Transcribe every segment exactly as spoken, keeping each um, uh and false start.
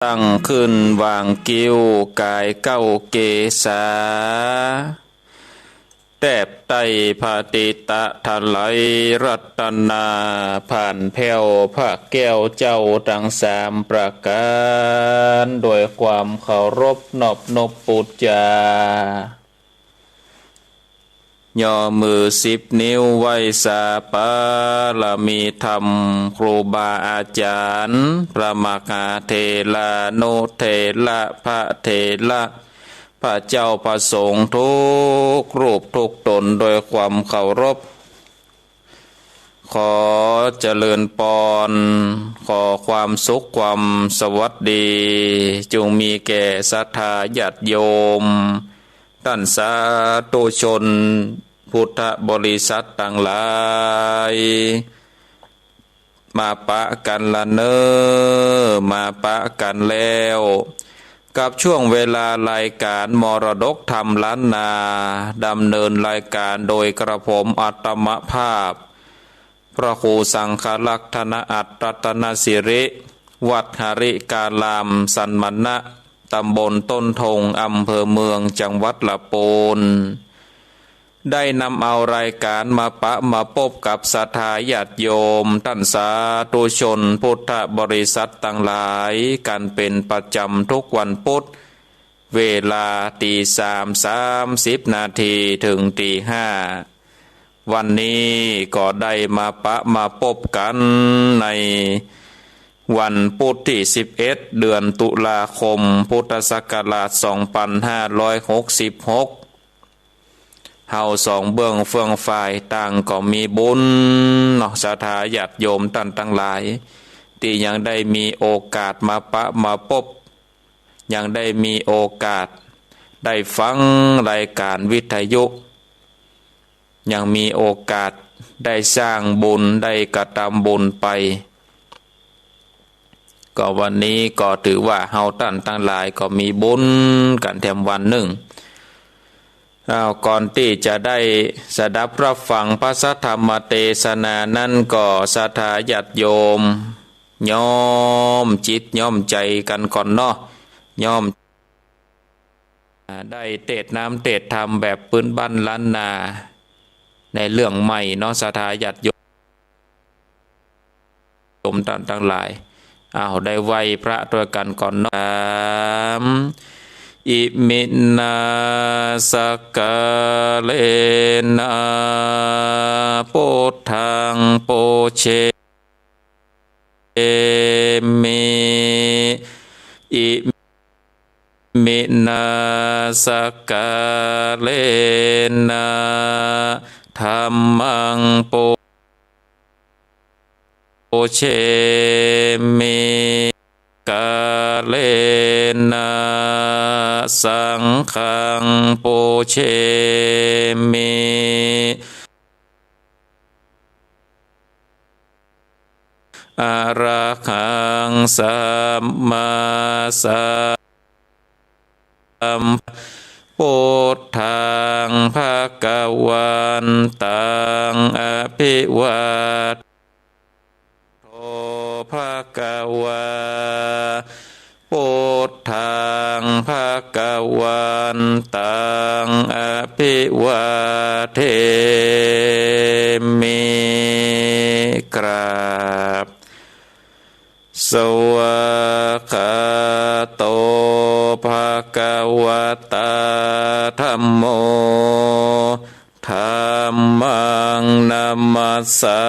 ตั้งขึ้นหว่างกิ้วก๋ายเก๊าเกศา แตบใต้ผะติตะถลายรัตนา ผ่านแผ้วพระแก้วเจ้าตังสามประก๋าน โดยความเคารพนอบนบปู๋จา ย่อมือสิบนิ้วไหว้สาบารมีธรรม ครูบาอาจ๋ารย์ พระมหาเถรานุเถระ พระเถระ พระเจ้าพระสงฆ์ทุกรูปทุกต๋นโดยความเคารพ ขอเจริญปอน ขอความสุขความสวัสดี จุ่งมีแก่ศรัทธาญาติโยม ต้านสาธุชนพุทธบริษัทตังหลาย มาปะกั๋นละเน่อ มาปะกั๋นแล้ว กับช่วงเวลารายก๋านมรดกธรรมล้านนา ดำเนินรายก๋านโดยกระผมอัตมภาพ พระครูสังฆรักษ์ ธนอัตตะ รัตนสิริ วัดหริการามสันมณะ ตำบลต้นธง อำเภอเมือง จังหวัดละปูน ได้นำเอารายก๋านมาปะมาปบกับศรัทธาญาติโยม ต้านสาธุชนพุทธบริษัทตังหลาย กั๋นเป๋นประจ๋ำทุกวันปุ๊ธ เวลาตี๋สามสามสิบนาทีเถิงตี๋ห้า วันนี้ก็ได้มาปะมาปบกั๋นในวันปุ๊ธตี้สิบเอ็ด เดือนตุลาคม พุทธศักราชสองปันห้าร้อยหกสิบหก เฮาสองเบื้องเฟื่องฝ่ายต่างก็มีบุญเนาะ ศรัทธาญาติโยมต้านตังหลาย ตี้ยังได้มีโอกาสมาปะมาปบ ยังได้มีโอกาสได้ฟังรายก๋านวิทยุ ยังมีโอกาสได้สร้างบุญ ได้กระตำบุญไป ก็วันนี้ก็ถือว่าเฮาต้านตังหลายก็มีบุญกั๋นแถมวันนึ่ง อ้าว ก่อนตี้จะได้สดับรับฟังพระสัทธรรมเตสนานั้นก็ศรัทธาญาติโยม ย้อมจิตย้อมใจ๋กั๋นก่อนเนาะ ย้อม อ่า ได้เตสน์น้ำเตสน์ธรรมแบบปื๊นบ้านล้านนา ในเรื่องใหม่เนาะ ศรัทธาญาติโยม โยมต้านตังหลาย อ้าว ได้ไหว้พระตวยกั๋นก่อนเนาะ สาม อิมินา สักกาเลนะ ปุทธัง ปูเช มิ อิมินา สักกาเลนะ ธัมมัง ปูเชมิ กาเลนะ สังฆัง ปูเชมิ อะระหัง สัมมาสัม พุทธัง ภะคะวันตัง อะภิวา โต ภะคะวา พุทธัง ภะคะวันตัง อะภิวาเทมิ กราบ สวากขาโต ภะคะวะตา ธัมโม ธัมมัง นะมัสสา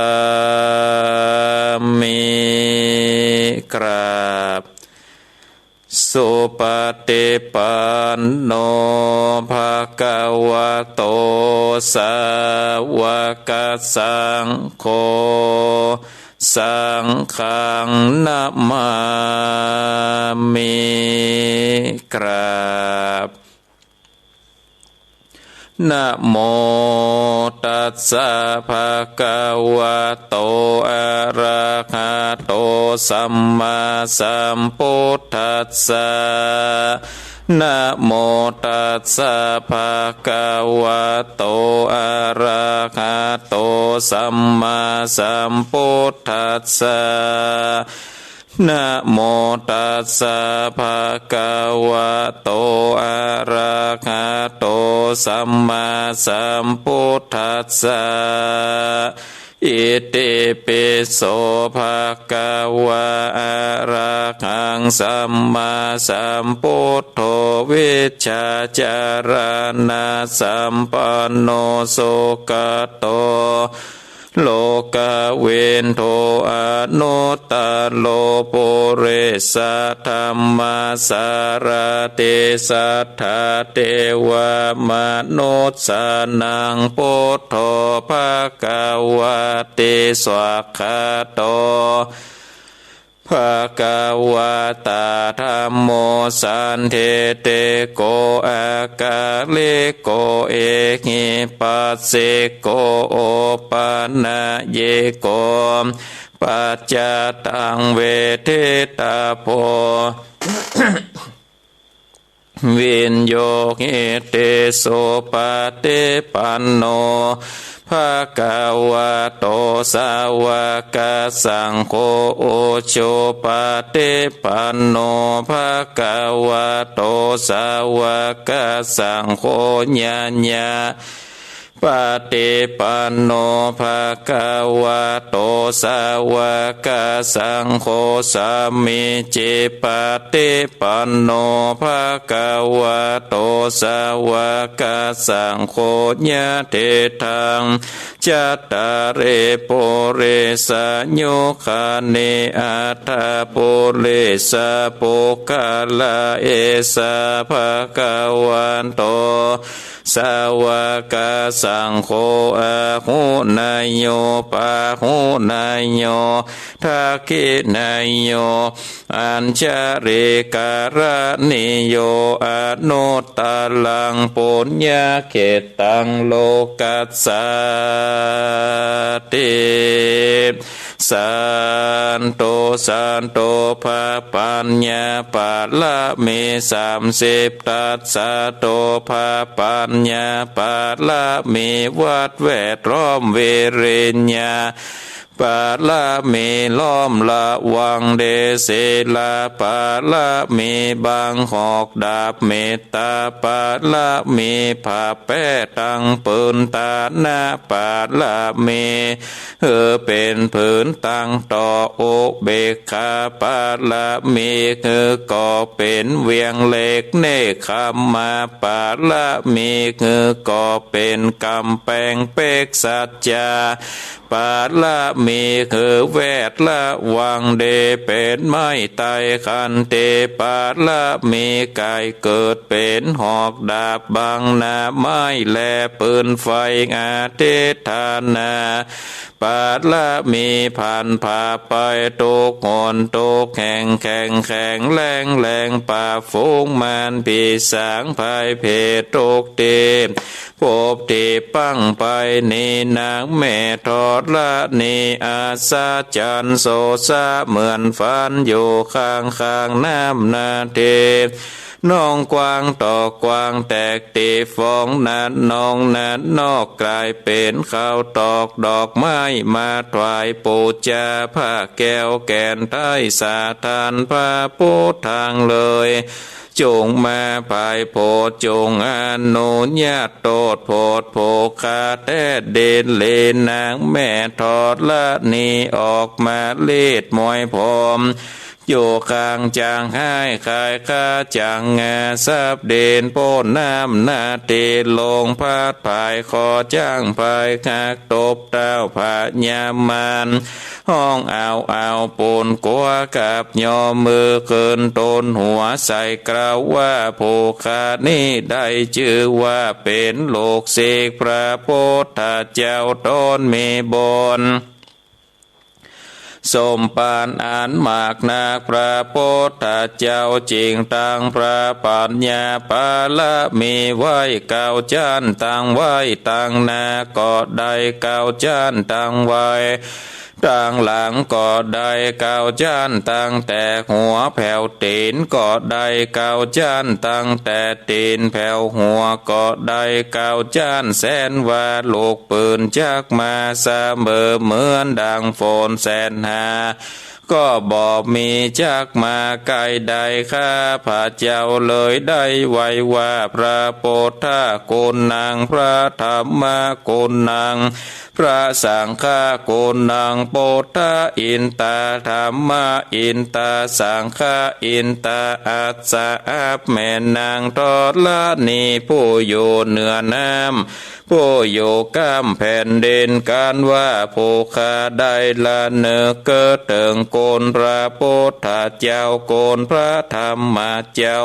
มิ กราบ สุปะติปันโน ภะคะวะโต สาวะกะสังโฆ สังฆัง นะมามิ กราบ นะโมตัสสะ ภะคะวะโต อะระหะโต สัมมาสัมพุทธัสสะ นะโมตัสสะ ภะคะวะโต อะระหะโต สัมมาสัมพุทธัสสะ นะโมตัสสะ ภะคะวะโต อะระหะโต สัมมาสัมพุทธัสสะ อิติปิโส ภะคะวะ อะระหัง สัมมาสัมพุทโธ วิชชาจารณะสัมปันโน สุขะโต โลกวิทู อนุตตะโร ปุริสะธัมมะสารถิ สัทธาเทวะมนุสสานัง พุทโธ ภะคะวะติ สวากขาโต ภะคะวะตา ธัมโม สันทิฏฐิโก อะกาลิโก เอหิปัสสิโก โอปะนะยิโก ปัจจตัง เวทิตะโพ วินโยหิติ สุปะติปันโน ภะคะวะโต สาวะกะสังโฆ อุจุปะติปันโน ภะคะวะโต สาวะกะสังโฆ ญะญะ ปะติปันโน ภะคะวะโต สาวะกะสังโฆ สามีจิปะติปันโน ภะคะวะโต สาวะกะสังโฆ ยะถิตัง จัตตาริ ปุริสายุคานิ อัตถะปุริสะปุคคละ เอสะ ภะคะวะโต สาวะกะสังโฆ อาหุเนยโย ปาหุเนยโย ทักขิเนยโย อัญชลีกะรณีโย อนุตตะรัง ปุญญะเขตตัง โลกัสสาติ สันตุ สันตุ พระปัญญาปารมีสามสิบ ตัสสะตุ พระปัญญาปารมี วัดแวดล้อม วิริญญาปารมี ล้อมระวังดี ศีลปารมี บังหอกดาบ เมตตาปารมี ผ้าแป้ตังปืน ทานะปารมี หื้อเป๋นผืนตังต่อ อุเบกขาปารมี หื้อก่อเป๋นเวียงเหล็ก เนกขัมมาปารมี หื้อก่อเป๋นก๋ำแปง เปกสัจจาปารมี หื้อแวดระวังดี เป๋นไม้ไต้ ขันติปารมี ไก่เกิดเป๋นหอกดาบ บังหน้าไม้และปืนไฟ อธิฏฐานา ปารมี ผันผ่าไปทุกหนทุกแห่ง แข็งแข็งแรงแรง ปราบฝูงมารผีสางภัยเพศทุกตี้ ภพตี้ปังไปนี้ นางแม่ธรณี อัศจรรย์โสดสะเหมือนฝัน อยู่ข้างข้างน้ำนาที หนองกว้างตอกกว้างแตก ตี้ฟองนั้นหนองนั้นนอก ก๋ายเป๋นข้าวตอกดอกไม้ มาถวายปู๋จา พระแก้วแก่นไท้ สถานพระพุทธทางเลย จุ่งมาผายโผด จุ่งอนุญาตโตษโผดโผกาแต๊ดินหลี นางแม่ธรณี ออกมาลีดมวยผม อยู่ข้างจางฮ้าย ขายขาจางงา สับดินโป้นน้ำนาที ลงพัดผาย คอจ้างผายหัก ตบเท้าพญามาร ฮ้องอ้าวอ้าวปูนกั๋ว กับยอมือขึ้นตูนหัว ใส่เกล้าว่า ผู้ข้านี้ได้จื้อว่า เป๋นลูกศิษย์พระพุทธเจ้า ต๋นมีบุญ สมภารอันมากนัก พระพุทธเจ้าจึงตั้งพระปัญญาปารมีไว้เก้าจั๊น ตั้งไว้ตังหน้าก็ได้เก้าจั๊น ตั้งไว้ตังหลังก็ได้เก้าจั๊น ตั้งแต่หัวแผวตี๋นก็ได้เก้าจั๊น ตั้งแต่ตี๋นแผวหัวก็ได้เก้าจั๊น แสนว่าลูกปืนจักมาเสมอ เหมือนดังฝนแสนหา ก็บ่มีจักมาใก้ได้ ข้าพเจ้าเลยได้ไหว้ว่า พระปุทธะกุณัง พระธัมมะกุณัง พระสังฆะกุณัง ปุทธะอินตา ธัมมะอินตา สังฆะอินตา อัสสะ อับแม่นางธรณี ผู้อยู่เหนือน้ำ ผู้อยู่ก้ำแผ่นดิน กันว่าผู้ข้าได้ระนึกเกิดเถิงคุณพระปุทธะเจ้า คุณพระธัมมะเจ้า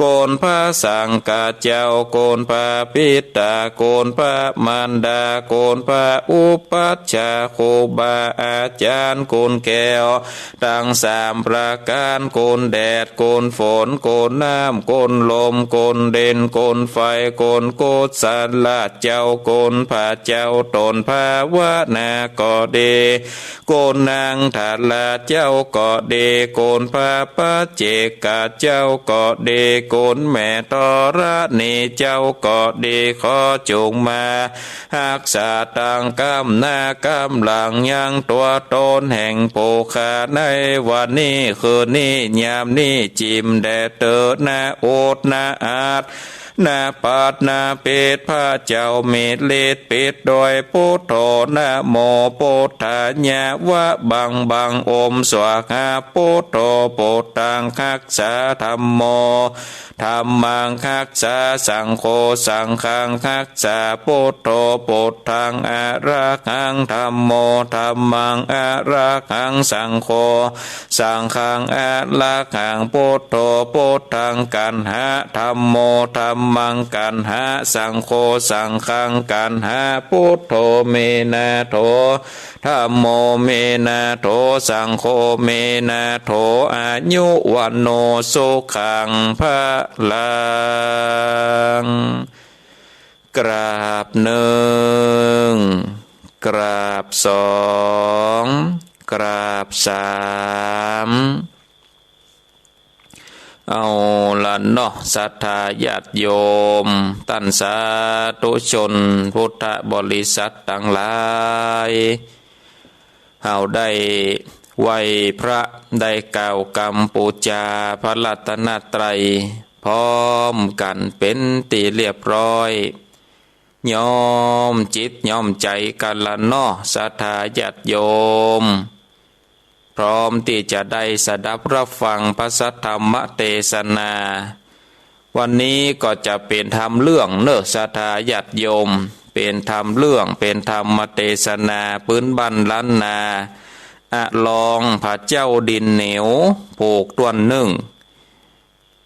คุณพระสังฆะเจ้า คุณพระบิดา คุณพระมารดา คุณพระอุปัชฌาย์ ครูบาอาจ๋ารย์ คุณแก้ว ตังสามประก๋าน คุณแดด คุณฝน คุณน้ำ คุณลม คุณดิน คุณไฟ คุณกุศลเจ้า คุณพระเจ้าต๋นภาวนาก็ดี คุณนังทราเจ้าก็ดี คุณพระปัจเจกเจ้าก็ดี คุณแม่ธรณีเจ้าก็ดี ขอจุ่งมา ฮักษาตังก้ำหน้าก้ำหลังยังตั๋วต๋นแห่งผู้ข้าในวันนี้คืนนี้ยามนี้ จิ่มแด่เตอ นะอุดนะอาด นะปัดนะปิด พระเจ้ามีฤทธิ์ปิดโดยปุทโธ นะโมปุทธายะ วะบังบัง อมสวาหา ปุทโธ ปุทธังฮักษา ธัมโม ธัมมังฮักษา สังโฆ สังฆังฮักษา ปุทโธ ปุทธังอะระหัง ธัมโม ธัมมังอะระหัง สังโฆ สังฆังอะระหัง ปุทโธ ปุทธังกัณหะ ธัมโม ธัมมังกัณหะ สังโฆ สังฆังกัณหะ ปุทโธ เม นะ โถ ธัมโม เม นะ โถ สังโฆ เม นะ โถ อายุ วัณโณ สุขัง พลัง กราบหนึ่ง กราบสอง กราบสาม เอาละเนาะ ศรัทธาญาติโยม ต้านสาธุชนพุทธบริษัทตังหลาย เฮาได้ไหว้พระ ได้กล่าวกำปู๋จาพระรัตนตรัย พร้อมกั๋นเป๋นตี้เรียบร้อย ย้อมจิตย้อมใจ๋กั๋นละเนาะ ศรัทธาญาติโยม พร้อมตี้จะได้สดับรับฟังพระสัทธรรมเตสนา วันนี้ก็จะเป๋นธรรมเรื่องเนาะ ศรัทธาญาติโยม เป๋นธรรมเรื่อง เป๋นธรรมเตสนาปื๊นบ้านล้านนา อะลองผาเจ้าดินเหนียว ผูกต้วนนึ่ง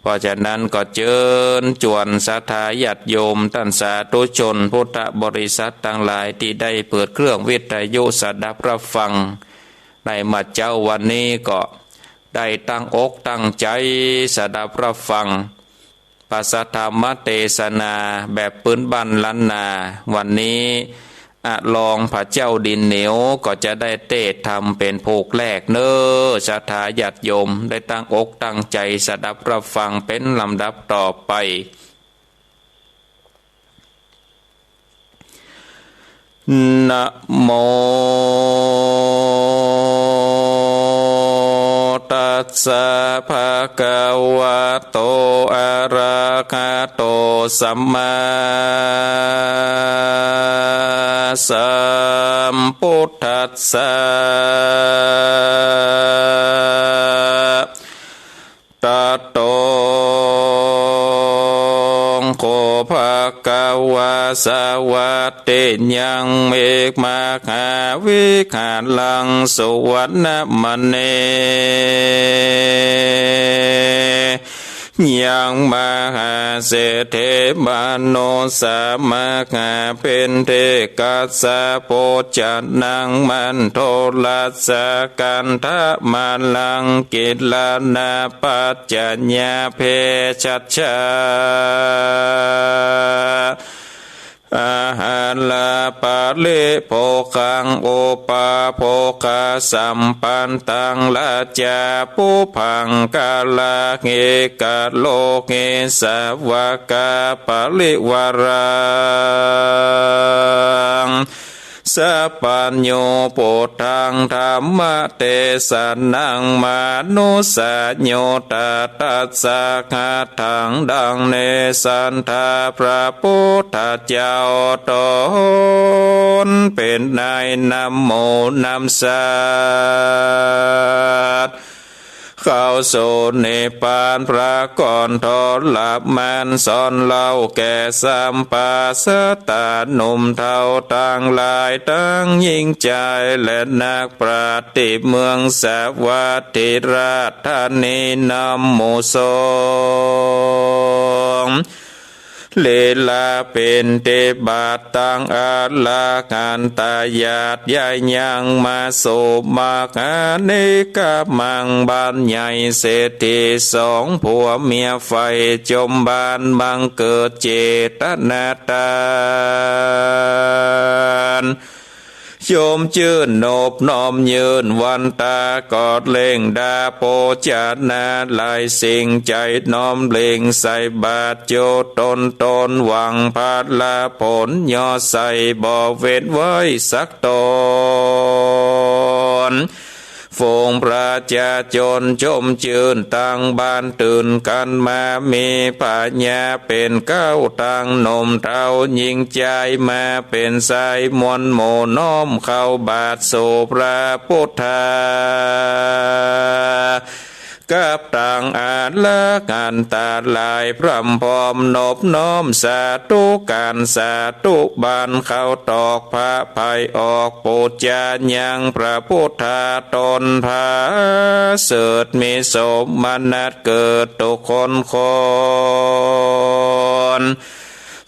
เพราะฉะนั้นก็เจิญจวนศรัทธาญาติโยม ต้านสาธุชนพุทธบริษัทตังหลายตี้ได้เปิดเครื่องวิทยุสดับรับฟัง ในเมื่อเจ๊าวันนี้ก็ได้ตั้งอกตั้งใจ๋สดับรับฟัง พระสัทธรรมเตสนาแบบปื๊นบ้านล้านนา วันนี้ อะลองผาเจ้าดินเหนียวก็จะได้เตสน์ธรรมเป๋นผูกแรกเนาะ ศรัทธาญาติโยม ได้ตั้งอกตั้งใจ๋สดับรับฟังเป๋นลำดับต่อไป นะโม ตัสสะ ภะคะวะโต อะระหะโต สัมมาสัมพุทธัสสะ ตะโต โข ภะคะวา สะวัตติยัง เม มหาวิหารัง สุวัณณมะเน ยัง มหาเศรษฐี มโนสา มหาเพ็ณฑิ กัสสะ โภชะนัง มันโท รัสสะ กันทะ มะลัง กิลานะ ปัจจะยา เภสัชชา อาหารา ปะริโภคัง อุปาโภคาสัมปันตัง ราชา ปุพพังกะลา เอ กะโลเก สาวกา ปะริวารา สัพพัญญู ปุตถัง ธัมมเตสนัง มานุสสะโย ตถาสสะ คาถา ดังนี้ สัตถาพระพุทธเจ้าต๋นเป๋นนาย นำหมู่นำสัตว์ เข้าสู่นิพพาน พระก่อนทรมาน สอนเล่าแก่สัพพะสัตว์หนุ่มเฒ่าตังหลาย ตังญิงจาย และนักปราชญ์ตี้เมืองสาวัตถีราชธานี นำหมู่สงฆ์ ลีลาปิณฑบาตตังอรหันตญาติ ย่ายหยั่งมาสู่มหานิคมัง บ้านใหญ่เศรษฐีสองผัวเมีย ใฝ่จมบานบังเกิดเจตนาตาน ชมจื้นนบน้อมยื่น วันตาก็เล่งดา โภชนาหลายสิ่ง ใจ๋น้อมเล่งใส่บาตร โจตนตน หวังผละผล ย่อใส่บ่เว้นไว้สักตน ฝูงประชาชนชมจื้นตังบ้าน ตื่นกั๋นมามีปัญญา เป๋นเก๊าตังหนุ่มเฒ่าญิงจาย มาเป๋นสายมวลหมู่ น้อมเข้าบาตรสู่พระพุทธา กับตังอรหันตาหลาย พร่ำพร้อมนบน้อมสาธุก๋าน สาธุบาน เข้าตอกพระไพรออกปู๋จายังพระพุทธาต๋น ผาเสริฐมีโสมนัสเกิดกู้คนคน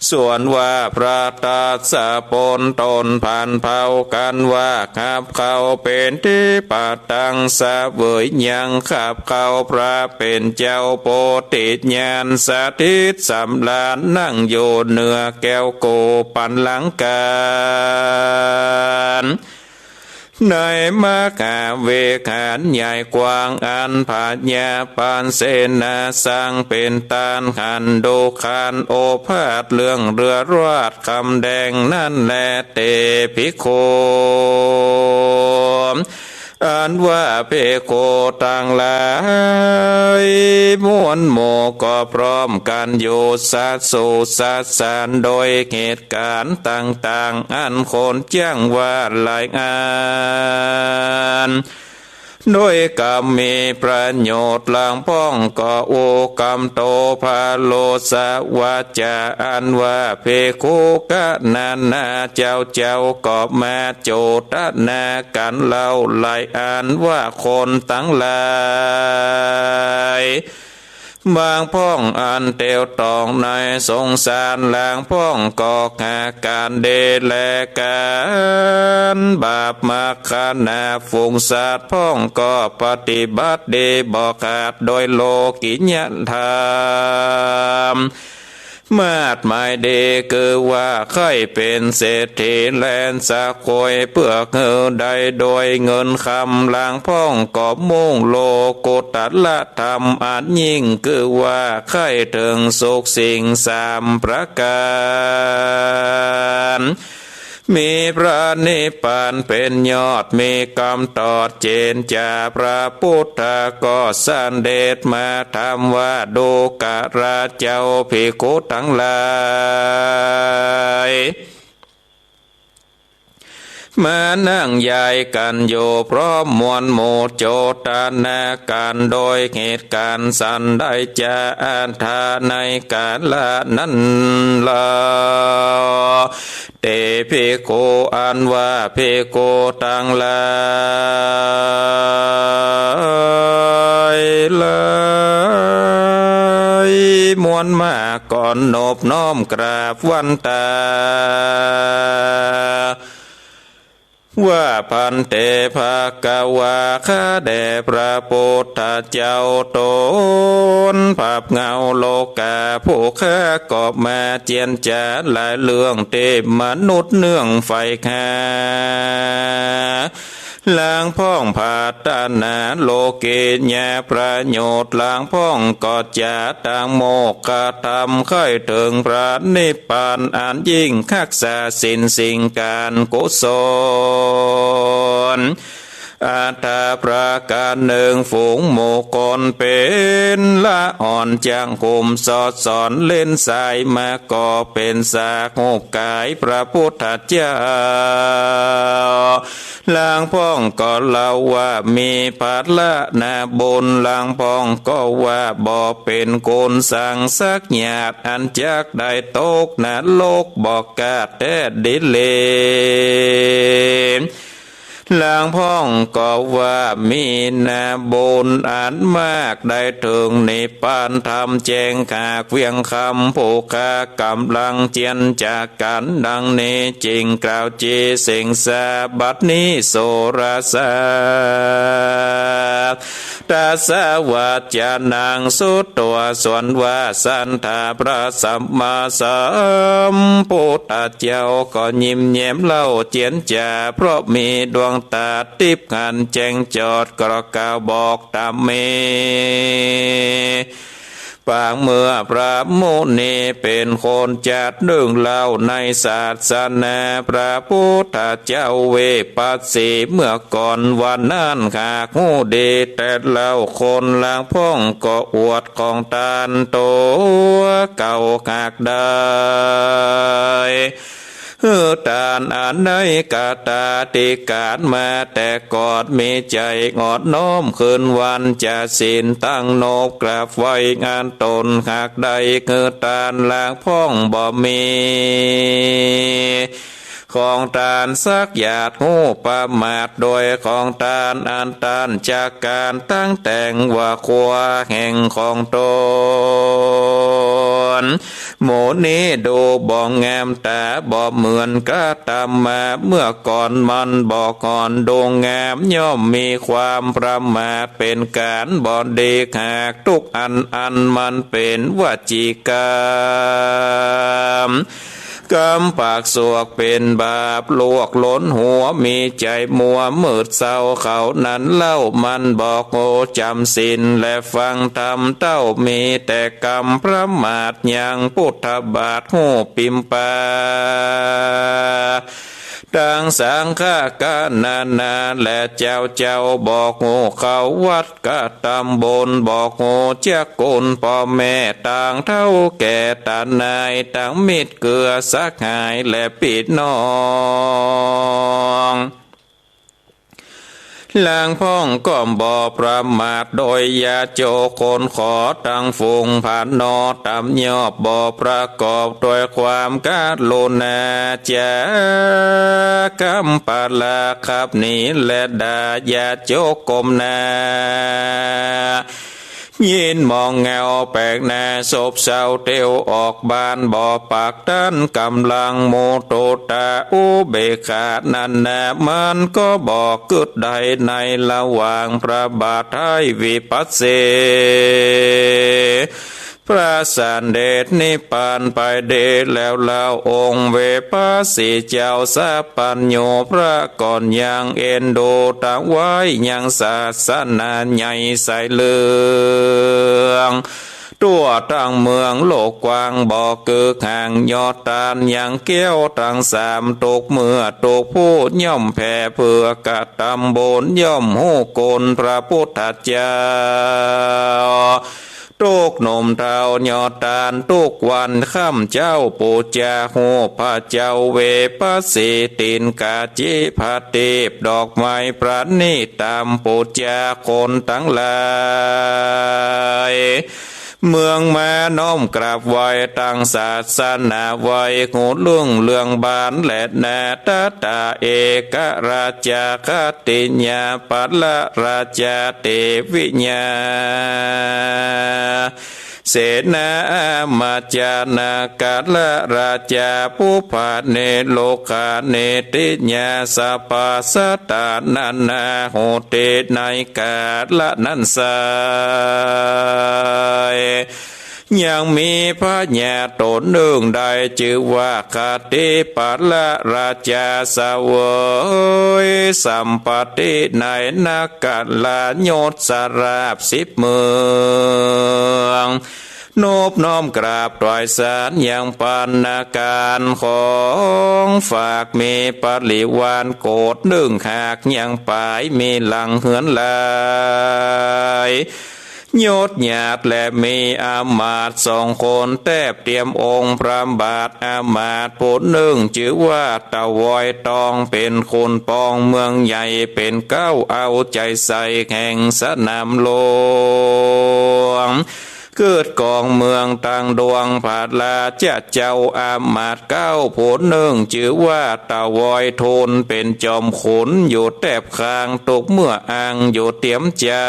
ส่วนว่าพระทศพลต๋นผันเผ่ากั๋นว่า ขับเข้าเป๋นตี้ประทัง เสวยยังขับเข้า พระเป๋นเจ้าโพธิญาณ สถิตสำราญ นั่งอยู่เหนือแก้วโกปัลลังก์ ในมหาวิหารใหญ่กว้าง อันพญาปัญเสนาสร้างเป๋นตาน หันดูคานโอภาสเรื่องเรือราชคำแดงนั้นแล เตภิกขุ อันว่าภิกขุตังหลายมวลหมู่ ก็พร้อมกั๋นอยู่สัตว์สู่สัตว์สาร โดยเหตุก๋ารณ์ต่างๆ อันควรจั้งว่าหลายอัน โดยกำมีประโยชน์ ลางพ่องก็อุคัมโต พะโลสวาจา อันว่าภิกขุกะนานา เจ้าเจ้าก็มาโจทนากั๋นเล่าหลายอันว่า คนตังหลาย บางพ่องอันเตียวตองในสงสาร ลางพ่องก็หาก๋านดีแลก๋านบาป มัคคณาฝูงสัตว์พ่องก็ปฏิบัติดีบ่ขาด โดยโลกิยธรรม มาดหมายดี คือว่าใค่เป๋นเศรษฐี แลนสะกวยเปื้อหื้อได้โดยเงินคำ ลางพ่องก็มุ่งโลกุตตรธรรมอันยิ่ง คือว่าใค่เถิงสุขสิ่งสามประก๋าน มีพระนิพพานเป๋นยอด มีกำตอบเจนจา พระพุทธาก็เสด็จมาถามว่า ดูกราเจ้า ภิกขุตังหลาย มานั่งใยกั๋นอยู่พร้อมมวลหมู่ โจทนากั๋นโดยเหตุก๋ารณ์สันใดจา อัฏฐะ ในกาละนั้นแล เตภิกขุ อันว่าภิกขุตังหลายหลายมวลมาก ก็นบน้อมกราบวันตา ว่า ภันเต ภะคะวา ข้าแด่พระพุทธเจ้า ต๋นผับเงาโลก๋า ผู้ข้าก็มาเจียรจาหลายเรื่องตี้มนุษย์เนื่องใฝ่หา หลังพ่องผาดตะหนาโลกิยะประโยชน์ หลังพ่องก็จะตังโมกขธรรม ใค่เถิงพระนิพพานอันยิ่ง ฮักษาศีลสิ่งก๋านกุศล อัตถะประก๋านนึ่ง ฝูงหมู่คนเป๋นละอ่อน จักขุมสอดสอนเล่นสายมา ก่อเป๋นสารูปก๋ายพระพุทธเจ้า หลังพ่องก็เล่าว่ามีผละนาบุญ หลังพ่องก็ว่าบ่เป๋นกุศลสักหยาด อันจักได้ตกนรกบ่กล้าแต๊ดีเล หลังพ่องก็ว่ามีนาบุญอันมาก ได้เถิงนิพพานธรรมแจ้งขากเวียงคำ ผู้ข้าก่ำลังเจียรจากั๋นดังนี้ จึงกล่าวเจเสงสาบัดนี้ สุรสา ตัสสะ วัจจานัง สุตวา สวนว่าสันตาพระสัมมาสัมพุทธเจ้า ก็ยิ้มแย้มเล่าเจียรจา เพราะมีดวงต๋าติ๊บหันแจ้งจอด ก็กล่าวบอกต๋ามเม ปางเมื่อพระมุนีเป๋นคนจัดเรื่องเล่าในศาสนาพระพุทธเจ้า เวปัสสีเมื่อก่อนวันนั้น หากฮู้ดีแต๊เล่า คนหลังพ่องก็อวดของตานตั๋วเก่า หากได้ หื้อตานอันได้กตาธิการมาแต่ก่อน มีใจ๋อ่อนน้อมคืนวันจะศีล ตั้งนบกราบไหว้งานต๋น หากได้หื้อตานหลังพ่องบ่มี ของตานสักหยาด ฮู้ประมาทโดยของตานอันตานจากั๋น ตั้งแต่งว่าครัวแห่งของต๋น หมู่นี้ดูบ่งามต๋า บ่เหมือนกะตำมา เมื่อก่อนมันบ่อ่อนดูงาม ย่อมมีความประมาทเป๋นก๋านบ่ดี หากตุ๊กอันอันมันเป๋นวจีกรรม กำปากสวกเป๋นบาป ลวกล้นหัว มีใจ๋มัวมืดเศร้า เขานั้นเล่ามันบ่ฮู้จ๋ำศีล และฟังธรรมเต้า มีแต่กำประมาท ยังพุทธบาทฮู้ปิมปา ตังสังฆะกะนานา และเจ้าเจ้าบ่ฮู้เข้าวัด กะตำบุญ บ่ฮู้จักคุณป้อแม่ ตางเฒ่าแก่ต๋านาย ตังมิตรเกื้อสหายและปี้น้อง หลังพ่องก็บ่ประมาทโดยญาติโยคนขอตังฝูงผานอ ต๋ามยอบบ่ประกอบโดยความกรุณา จะกำปะลาขับหนี และด่าญาติโยก้มหน้า ยินมองแงวแปลกหน้า ซบเซาเตียวออกบ้าน บ่ปากตันก๋ำลังมุตุตาอุเบกขานั้นนา มันก็บ่กึ๊ดได้ในละหว่างพระบาทไท้วิปัสสี พระสันเด็จนิพพานไปดีแล้วเล่า องค์เวปัสสีเจ้าสัพพัญญู พระก่อนยังเอ็นดูถวายยังศาสนาใหญ่ใสเหลือง ทั่วตังเมืองโลกกว้างบ่กึกห่าง ยอดตานยังแก้วตังสาม ตุ๊กเมื่อตุ๊กผู้ย่อมแผ่ เพื่อกะตำบุญย่อมฮู้คุณพระพุทธเจ้า ตุ๊กหนุ่มเฒ่ายอดตาน ตุ๊กวันค่ำเจ๊าปู๋จาฮูปพระเจ้าเวปัสสี ตี๋นกาจิประทีปดอกไม้ประณีตต๋ามปู๋จาคนตังหลาย เมืองมาน้อมกราบไหว้ตังศาสนา ไหว้ฮู้เรื่องเรื่องบ้านและนา ตถาเอกราชาคติญา ปะละราชาเตวิยา เสนาอามาจานาคาละราชา ปุพพาเนโรคาเนติยา สะปาสะตานานาโหติ ในกาละนั้นไซร้ ยังมีพญาต๋นนึ่งได้จื้อว่าคติปราชาเสวยสัมปัตติในนครยศราบสิบเมือง นบน้อมกราบถวายสารยังปัณณาการของฝาก มีปริวารโกฏนึ่งหากยังป๋าย มีหลังเฮือนหลาย ยศญาติและมีอำมาตย์สองคน แทบเตียมองค์พระบาท อำมาตย์ผู้นึ่งจื้อว่าตะวอยตอง เป๋นคนปองเมืองใหญ่ เป๋นเก๊าเอาใจ๋ใส่แห่งสนามหลวง เกิดกองเมืองตังดวง พระราชเจ้าอำมาตย์เก๊าผู้นึ่งจื้อว่าตะวอยทูล เป๋นจอมขุนอยู่แทบข้าง ตุ๊กเมื่ออังอยู่เตียมใจ๋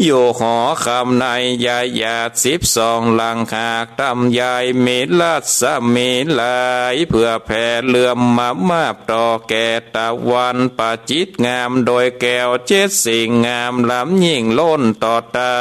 อยู่หอคำในยายาดสิบสองหลังหาก ตำยายมีรัศมีหลาย เผื่อแผ่เหลื่อมมามาบต่อแก่ตะวัน ประจิตรงามโดยแก้วเจ็ดสิ่ง งามล้ำยิ่งล้นต่อต๋า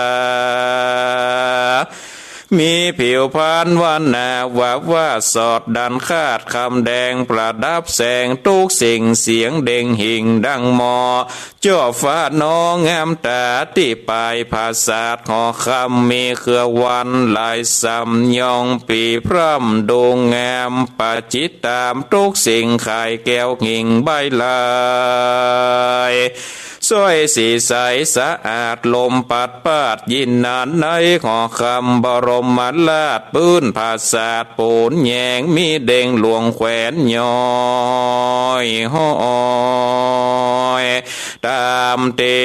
มีผิวพรรณวรรณาวาวาสอดดันคาด คำแดงประดับแสง ตุ๊กสิ่งเสียงเด่งหิ่งดังหมอก จ้อฟ้านองามต๋า ตี้ปลายผาสาทหอคำ มีเครือวันลายสำยอง ปรีพร่ำดูงาม ประจิตต๋ามตุ๊กสิ่ง ข่ายแก้วหิ่งใบลาย สร้อยสีใสสะอาด ลมปัดปาดยินนาน ในหอคำบรมราช ปื๊นผาสาทปูนแยง มีเด่งหลวงแขวนย้อยห้อย ต๋ามเต๋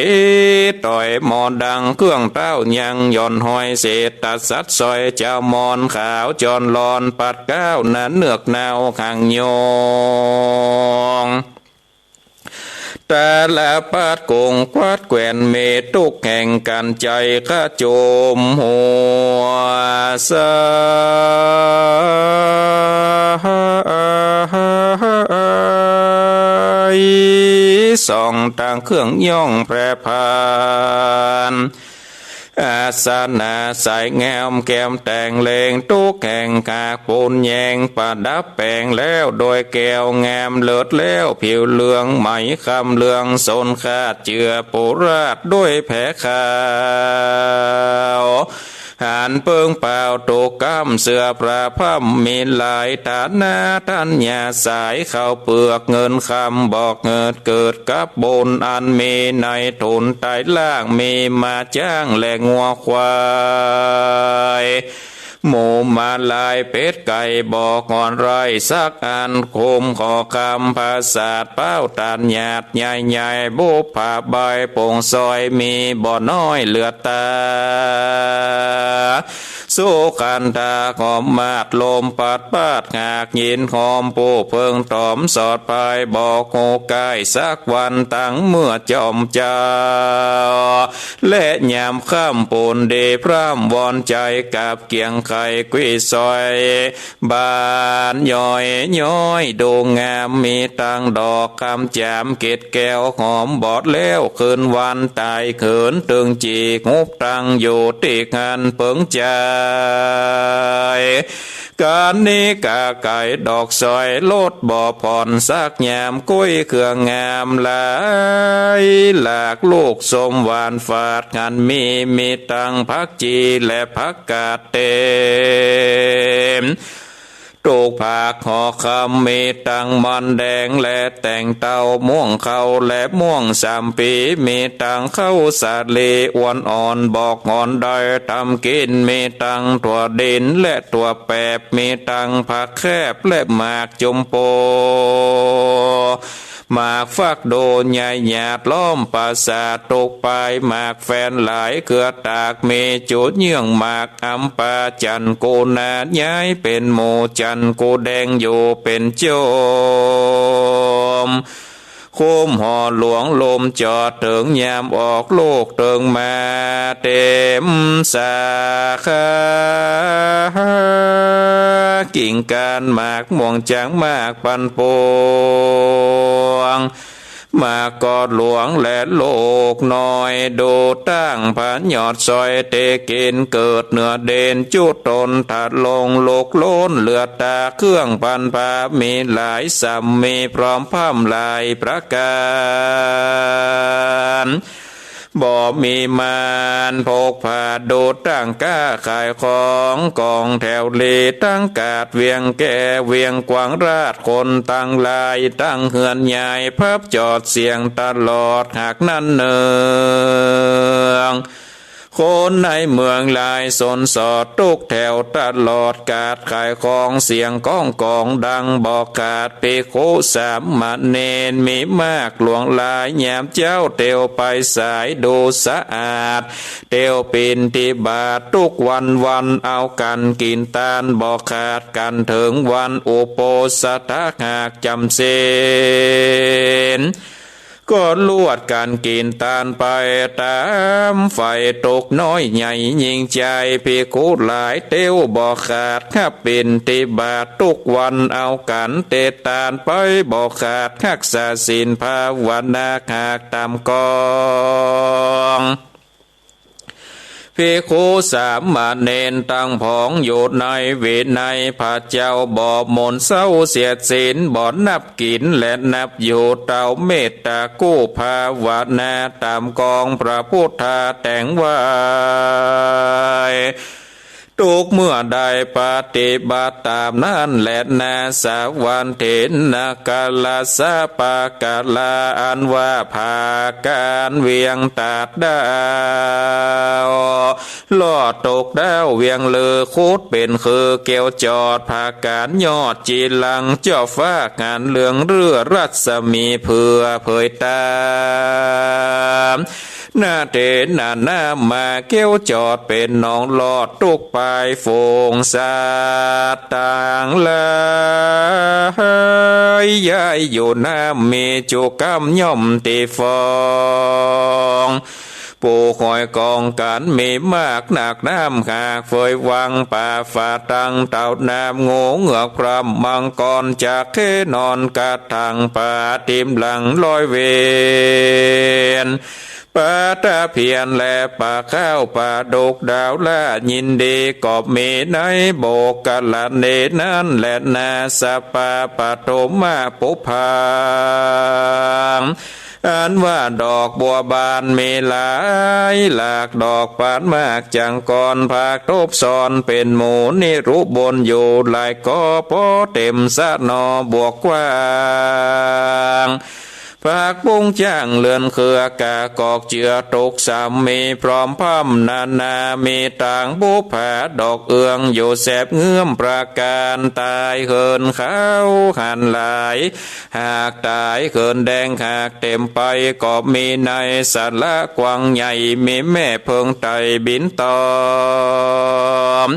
ต่อยหมอดัง เครื่องเต้ายังหย่อนห้อย เศรษฐสัตว์สร้อยเจ้ามอน ขาวจอนลอน ปัดเกล้าหนาเนือกเนาขังยง ตาลปัตรกงกวัดแคว่น เมตุกแห่งกันไจกระโจมหัวใส ส่องตางเครื่องย่องแพร่พาน อาสนะสายงามแก้มแต่งเลง ตุ๊กแห่งกากปูนแยง ประดับแป๋งแล้วโดยแก้วงามเลิศแล้ว ผิวเหลืองไหมคำเหลืองสนคาด เจื้อปูราดด้วยแผขาว หานเปิงเปล่าตุกกำ เสื้อพระพร่ำมีหลาย ฐานะธัญญาสาย ข้าวเปือกเงินคำ บอกเกิดเกิดกับบุญ อันมีในถุนไตร่ล่าง มีม้าจ๊างและงัวควาย หมูม้าลายเป็ดไก่ บอกอ่อนไร้สักอัน คมหอคำผาสาทเป๊าตันหยาดใหญ่ๆ บุปผาใบโป่งซอย มีบ่น้อยเหลือต๋า สุขันธาหอมมาด ลมปัดปาดหาก ยินหอมผู้เพิ่งต๋อมสอดภาย บอกฮู้ใก้สักวัน ตังเมื่อจอมเจ้า และยามค่ำปูนดีพร่ำวอนใจ๋ กับเกียงไขกุยซอย บานย้อยย้อยดูงาม มีตังดอกคำจาม เกล็ดแก้วหอมบอดแล้ว คืนวันต๋ายเขิน ตึงจีกหุบตังอยู่ตี้หั้นเปิงใจ๋ กานิกาไก่ดอกซอย ลดบ่ผ่อนสักยาม กุ้ยเครืองามหลายหลาก ลูกส้มหวานฝาดหันมี มีตังผักจีและผักกาดเต๋ม ตุ๊กภาคหอคำ มีตังมันแดงและแตงเต้า ม่วงเข้าและม่วงสามปี มีตังเข้าสาลีอ่อนๆ บอกหอนได้ตำกิ๋น มีตังถั่วดินและถั่วแปบ มีตังผักแคบและหมากจุมโป หมากฟักโดใหญ่หยาดล้อมผาสาท ตุ๊กปายหมากแฟนหลาย เครือตากมีจุดเยื่องหมากอำปา จันทร์กูนาย้ายเป๋นหมู่ จันทร์กูแดงอยู่เป๋นโจม คุ้มหอหลวงลมจอด เถิงยามออกลูกเถิงมาเต๋มสาขา กิ่งก้านหมากม่วงจ๋างมากปันปวง มากก็หลวงและลูกน้อย ดูตั้งผะยอดซอยเต๋กิ๋น เกิดเหนือเด่นจุดต๋น ถะลงลุกโล้นเหลือต๋า เครื่องพันผ้ามีหลาย สำมีพร้อมพร่ำหลายประก๋าน บ่มีมารพกพา ดูตั้งก๊าขายของ ก๋องแถวลี ตั้งกาดเวียงแก้ เวียงกว้างราช คนตังหลาย ตั้งเฮือนใหญ่ พับจอดเสียงตลอด หากนั้นเนือง คนในเมืองหลายสนสอด ตุ๊กแถวตลอด กาดขายของเสียงก้องก๋องดังบ่ขาด ภิกขุสามเณรมีมากหลวงหลาย ยามเจ๊าเตียวไปสาย ดูสะอาดเตียวปิณฑบาต ตุ๊กวันวันเอากั๋นกิ๋นตานบ่ขาด กั๋นเถิงวันอุโปสถะหากจ๋ำศีล ก็ลวดกั๋นกิ๋นตานไปต๋ามใฝ่ ตุ๊กน้อยใหญ่ยิ่งใจ๋ ภิกขุหลายเตียวบ่ขาด ฮับปิณฑบาตตุ๊กวัน เอากั๋นเตตานไปบ่ขาด ฮักษาศีลภาวนาหากต๋ามกอง ภิกขุสามเณรตังผอง อยู่ในวินัย พระเจ้าบ่หม่นเศร้า เสียศีลบ่นับกิ๋น และนับอยู่เต้า เมตตากู้ภาวนาต๋ามกอง พระพุทธาแต่งไว้ ตุ๊กเมื่อได้ปฏิบัติต๋ามนั้นแลนา สาวัณเถนะ กาลสะปะกาลา อันว่าผากั๋นเวียงตัดดาว ลอดตกดาวเวียงลือ ขุดเป๋นคือเกวียวจอด ผากั๋นยอดจีรัง เจ้าฟ้าหันเหลืองเรือ รัศมีเผื่อเผยต๋า นาเถนะ นามาเกวียวจอดเป๋นหนอง ลอดตุ๊กปายฝูงสัตว์ตังหลาย ย้ายอยู่น้ำมีจุกำย่อมตี้ฟอง ปูหอยกองกั๋นมีมากนัก น้ำหากเฟยวัง ป๋าฝาตังเต้าน้ำ งูเหงือกพรำมังกร จักเข้นอนกระทั่งป๋า ทิ่มหลังลอยเวียน ป๋าตะเพียนและป๋าข้าว ป๋าดุกดาวล่า ยินดีก็มีในโบกกะละเนนั้นแลนา สะปะปะโทมะปุพพัง อันว่าดอกบัวบานมีหลายหลาก ดอกบานมากจังกร ผักตบซ้อนเป๋นหมู่ นิรุบนอยู่หลายกอ ปอเต๋มสะหน่อบวกกว้าง ผักบุ้งจ้างเรือนเครือ ก๋ากอกเจือตุ๊กสามมี พร้อมพร่ำนานา มีตางบุปผาดอกเอือง อยู่แสบเงื้อมประก๋าน ตายเหินขาวหันหลาย หากต๋ายเขินแดง หากเต๋มไปก็มีใน สาละกว้างใหญ่ มีแม่เพิงไตบินตอม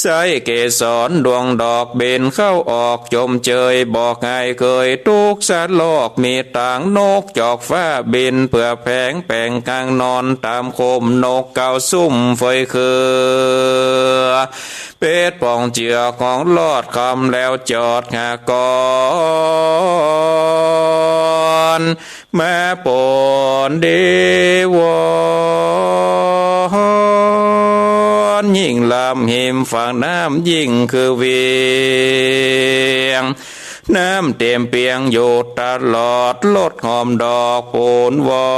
ใส้เกสรดวงดอกบินเข้าออกจมเจย บ่หายเกยตุ๊กสะลอก มีตางนกจอกฟ้าบิน เปื้อแผงแป๋งกางนอน ต๋ามโคมนกเก้าซุ่มเฟยเครือ เป๋ดป่องเจือของลอดคำแล้วจอดหากอน มาปนดีวอน ยิ่งลำหิมฝั่งน้ำยิ่งคือเวียง น้ำเต๋มเปียงอยู่ตลอด ลดหอมดอกปูนวอ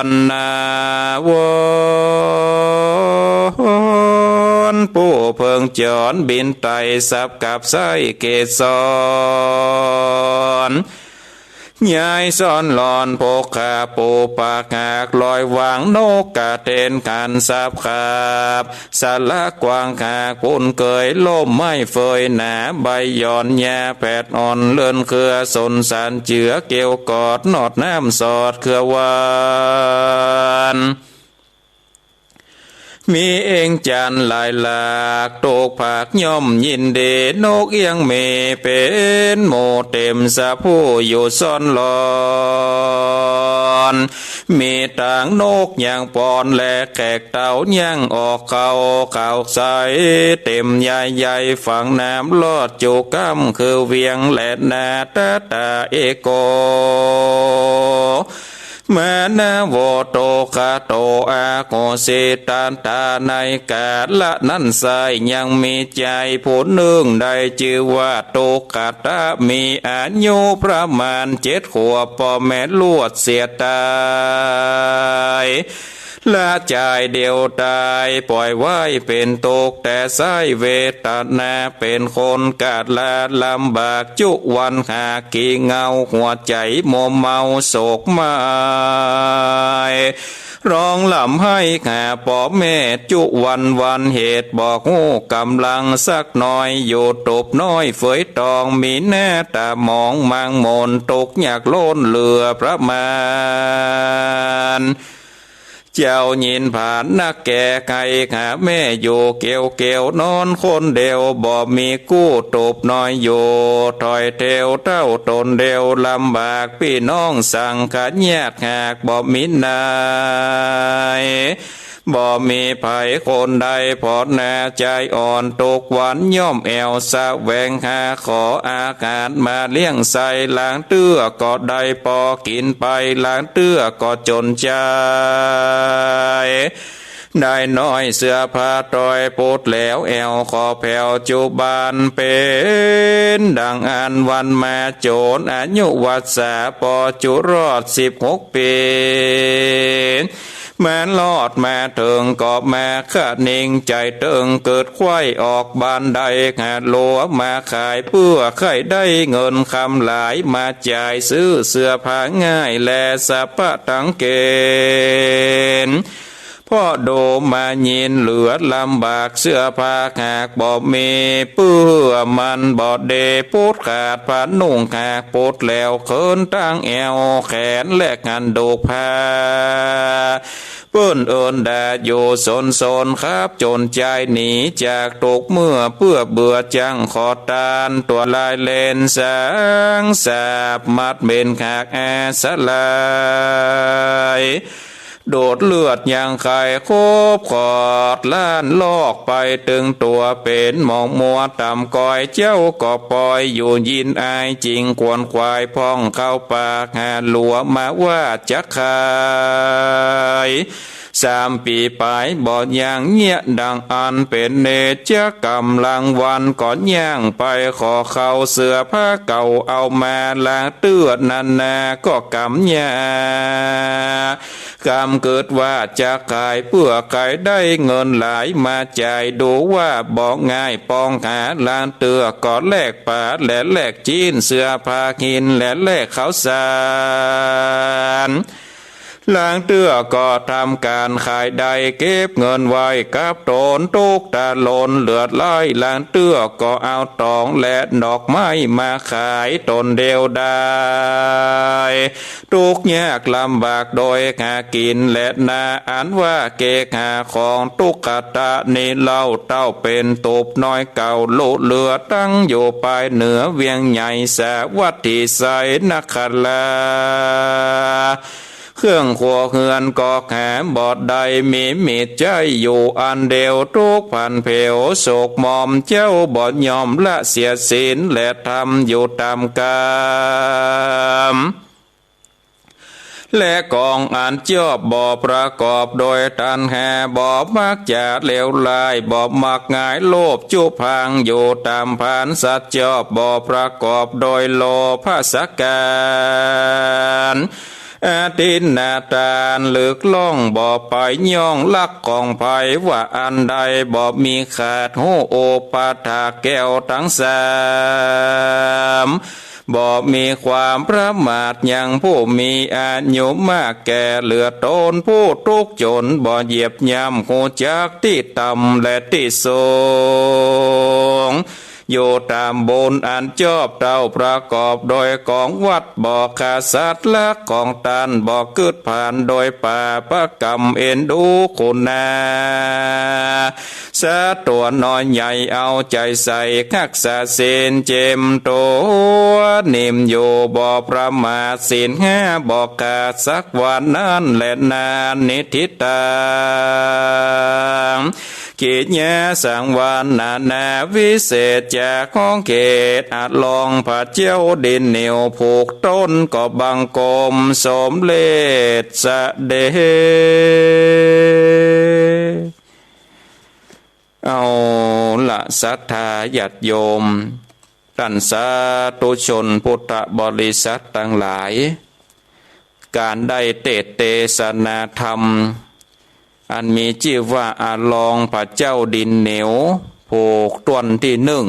น นาวอน ผู้เพิงจรบินไต่สับกับใส้เกสร ยายซ้อนหลอนพกขาปูปากหากลอยวาง นกกระเตนขันสับขาบ สาละกว้างหากปูนเกย ล่มไม้เฟยหนาใบหย่อน หญ้าแผดอ่อนเรือนเครือ สนสารเจือเกวียวกอด นอดน้ำสอดเครือหวาน มีเอ็งจันทร์หลายหลาก ตกผากย่อมยินดี นกเอี้ยงมีเป๋นหมู่ เต็มสะผู้อยู่ซ้อนลอน มีตางนกยังปอน และแขกเต้ายังออกเข้า ข้าวใสเต็มใย ใยฝั่งน้ำลอดจุกำ คือเวียงและนา ตะตะเอโก มานะโว โตคะโต อาโหสิ ตะตะ ในกาละนั้นไส้ ยังมีจายผู้นึ่ง ได้จื้อว่า ตุกขะตะ มีอายุประมาณเจ็ดขวบ ป้อแม่ลวดเสียตาย ละจายเดียวตาย ป่อยไว้เป๋นตุกข์ แต่ใส้เวทนา เป๋นคนกาละลำบาก จุวันหาขี้เหงา หัวใจ๋มัวเมาโศกไม้ ร้องร่ำไห้หาป้อแม่ จุวันวัน เหตุบ่ฮู้ก๋ำลังสักหน่อย อยู่ตุบน้อยเฟยตอง มีหน้าต๋าหมองมางหมน ตุกข์ยากล้นเหลือประมาณ เจ้ายินผานนักแก่ ใค่หาแม่อยู่เกี่ยวเกี่ยว นอนคนเดียวบ่มีกู้ ตุบน้อยอยู่ถ้อยเตียว เต้าต๋นเดียวลำบาก ปี้น้องสังขะญาติหากบ่มีนาย บ่มีใผคนใดผ่อนา จายอ่อนทุกวันย่อมแอ่ว แสวงหาขออาหารมาเลี้ยงไส้ ลางเตื้อก็ได้ปอกิ๋นไป ลางเตื้อก็จ๋นใจ๊ ได้น้อยเสื้อผ้าตอย ปุดแล้วแอ่วขอแผ่ว จุบันเป๋นดังอั้นวันมาจ๋น อายุวรรษาปอจุรอดสิบหกปี๋ มารอดมาเถิงก็มาคะนิง ใจ๋เติงเกิดใค่ออกบ้าน ได้หาหลัวมาขาย เปื้อใค่ได้เงินคำหลาย มาจ่ายซื้อเสื้อผ้าง่าย และสะปะตังเก๋น เพราะดูมายินเหลือลำบาก เสื้อผ้าหากบ่มี เปื้อมันบ่เด ปุดขาดผ้านุ่ง หากปุดแล้วเขินตังแอ่วแขน และหันดูผ้า เปิ้นเอิ้นด่าอยู่สนสน ครับจ๋นใจ๊หนีจากตุกข์ เมื่อเปื้อเบื่อจั้งขอตาน ตั๋วลายเลนสางสาบ มัดเบนหากอาสลาย ดูดเลือดยังไข่ครบขอดล้าน ลอกไปตึงตั๋วเป๋นหมองมัว ต่ำก้อยเจ้าก็ปอย อยู่ยินอายจิ่งขวนขวาย พ่องเข้าปากหาหลัวมาว่าจักขาย สามปี๋ป๋ายบ่ยังเยียะ ดังอั้นเป๋นเนจกรรม ลางวันก็ย่างไปขอเข้า เสื้อผ้าเก่าเอามา ลางเตื้อนั้นนาก็กำยาก กำกึ๊ดว่าจะขาย เปื้อใค่ได้เงินหลายมาจ่าย ดูว่าบ่ง่ายปองหา ลางเตื้อก็แลกป๋า และแลกจิ๊น เสื้อผ้าหิน และแลกข้าวสาร ลางเตื้อก็ทำก๋านขายได้ เก็บเงินไว้กับต๋น ตุ๊กตาหล่นเหลือหลาย ลางเตื้อก็เอาตองและดอกไม้มาขาย ต๋นเดียวได้ ตุ๊กข์ยากลำบากโดยหากิ๋นและนา อันว่าเกหาของตุ๊กตะนี้เล่า เต้าเป๋นตุบน้อยเก่า ลุเหลือตั้งอยู่ปายเหนือเวียงใหญ่สาวัตถีไชยนครา เครื่องครัวเฮือนก็หาบ่ได้ มีมิตรใจ๊อยู่อันเดียว ตุ๊กข์ผันเผวโศกหมอง เจ้าบ่ยอมละเสียศีลและธรรม อยู่ต๋ามกำ และของอันจอบบ่ประกอบโดยตัณหา บ่มักจะเลวร้าย บ่มักง่ายโลภจุพาง อยู่ต๋ามผานสัตว์จอบบ่ประกอบโดยโลภะสักก๋าน อทินนาทานลึกล่อง บ่ไปย่องลักของใผ ว่าอันใดบ่มีขาด ฮู้อุปถากแก้วตังสาม บ่มีความประมาท ยังผู้มีอายุมากแก่เหลือต๋น ผู้ทุกข์จ๋นบ่เหยียบย่ำ ฮู้จักตี้ต่ำและตี้สูง อยู่ต๋ามบุญอันจอบเต้า ประกอบโดยของวัตร บ่ฆ่าสัตว์รักของต้าน บ่กึ๊ดผลาญโดยปาปกรรม เอ็นดูคุณนาสัตว์ตั๋วน้อยใหญ่ เอาใจ๋ใส่ฮักษาศีล เจียมตั๋วนิ่มอยู่ บ่ประมาทศีลห้า บ่ขาดสักวันนั้นแลนา นิฏฐิตัง กิริยาสังวรนานา วิเศษจากขอบเขต อาลองพระเจ้าดินเหนียว ผูกต้นก็บังคมสมเร็จเสด็จ เอาละ ศรัทธาญาติโยม ต้านสาธุชนพุทธบริษัทตังหลาย ก๋านได้เตสน์เตสนาธรรม อันมีจื้อว่า อาลองพระเจ้าดินเหนียว ผูกต้นตี้หนึ่ง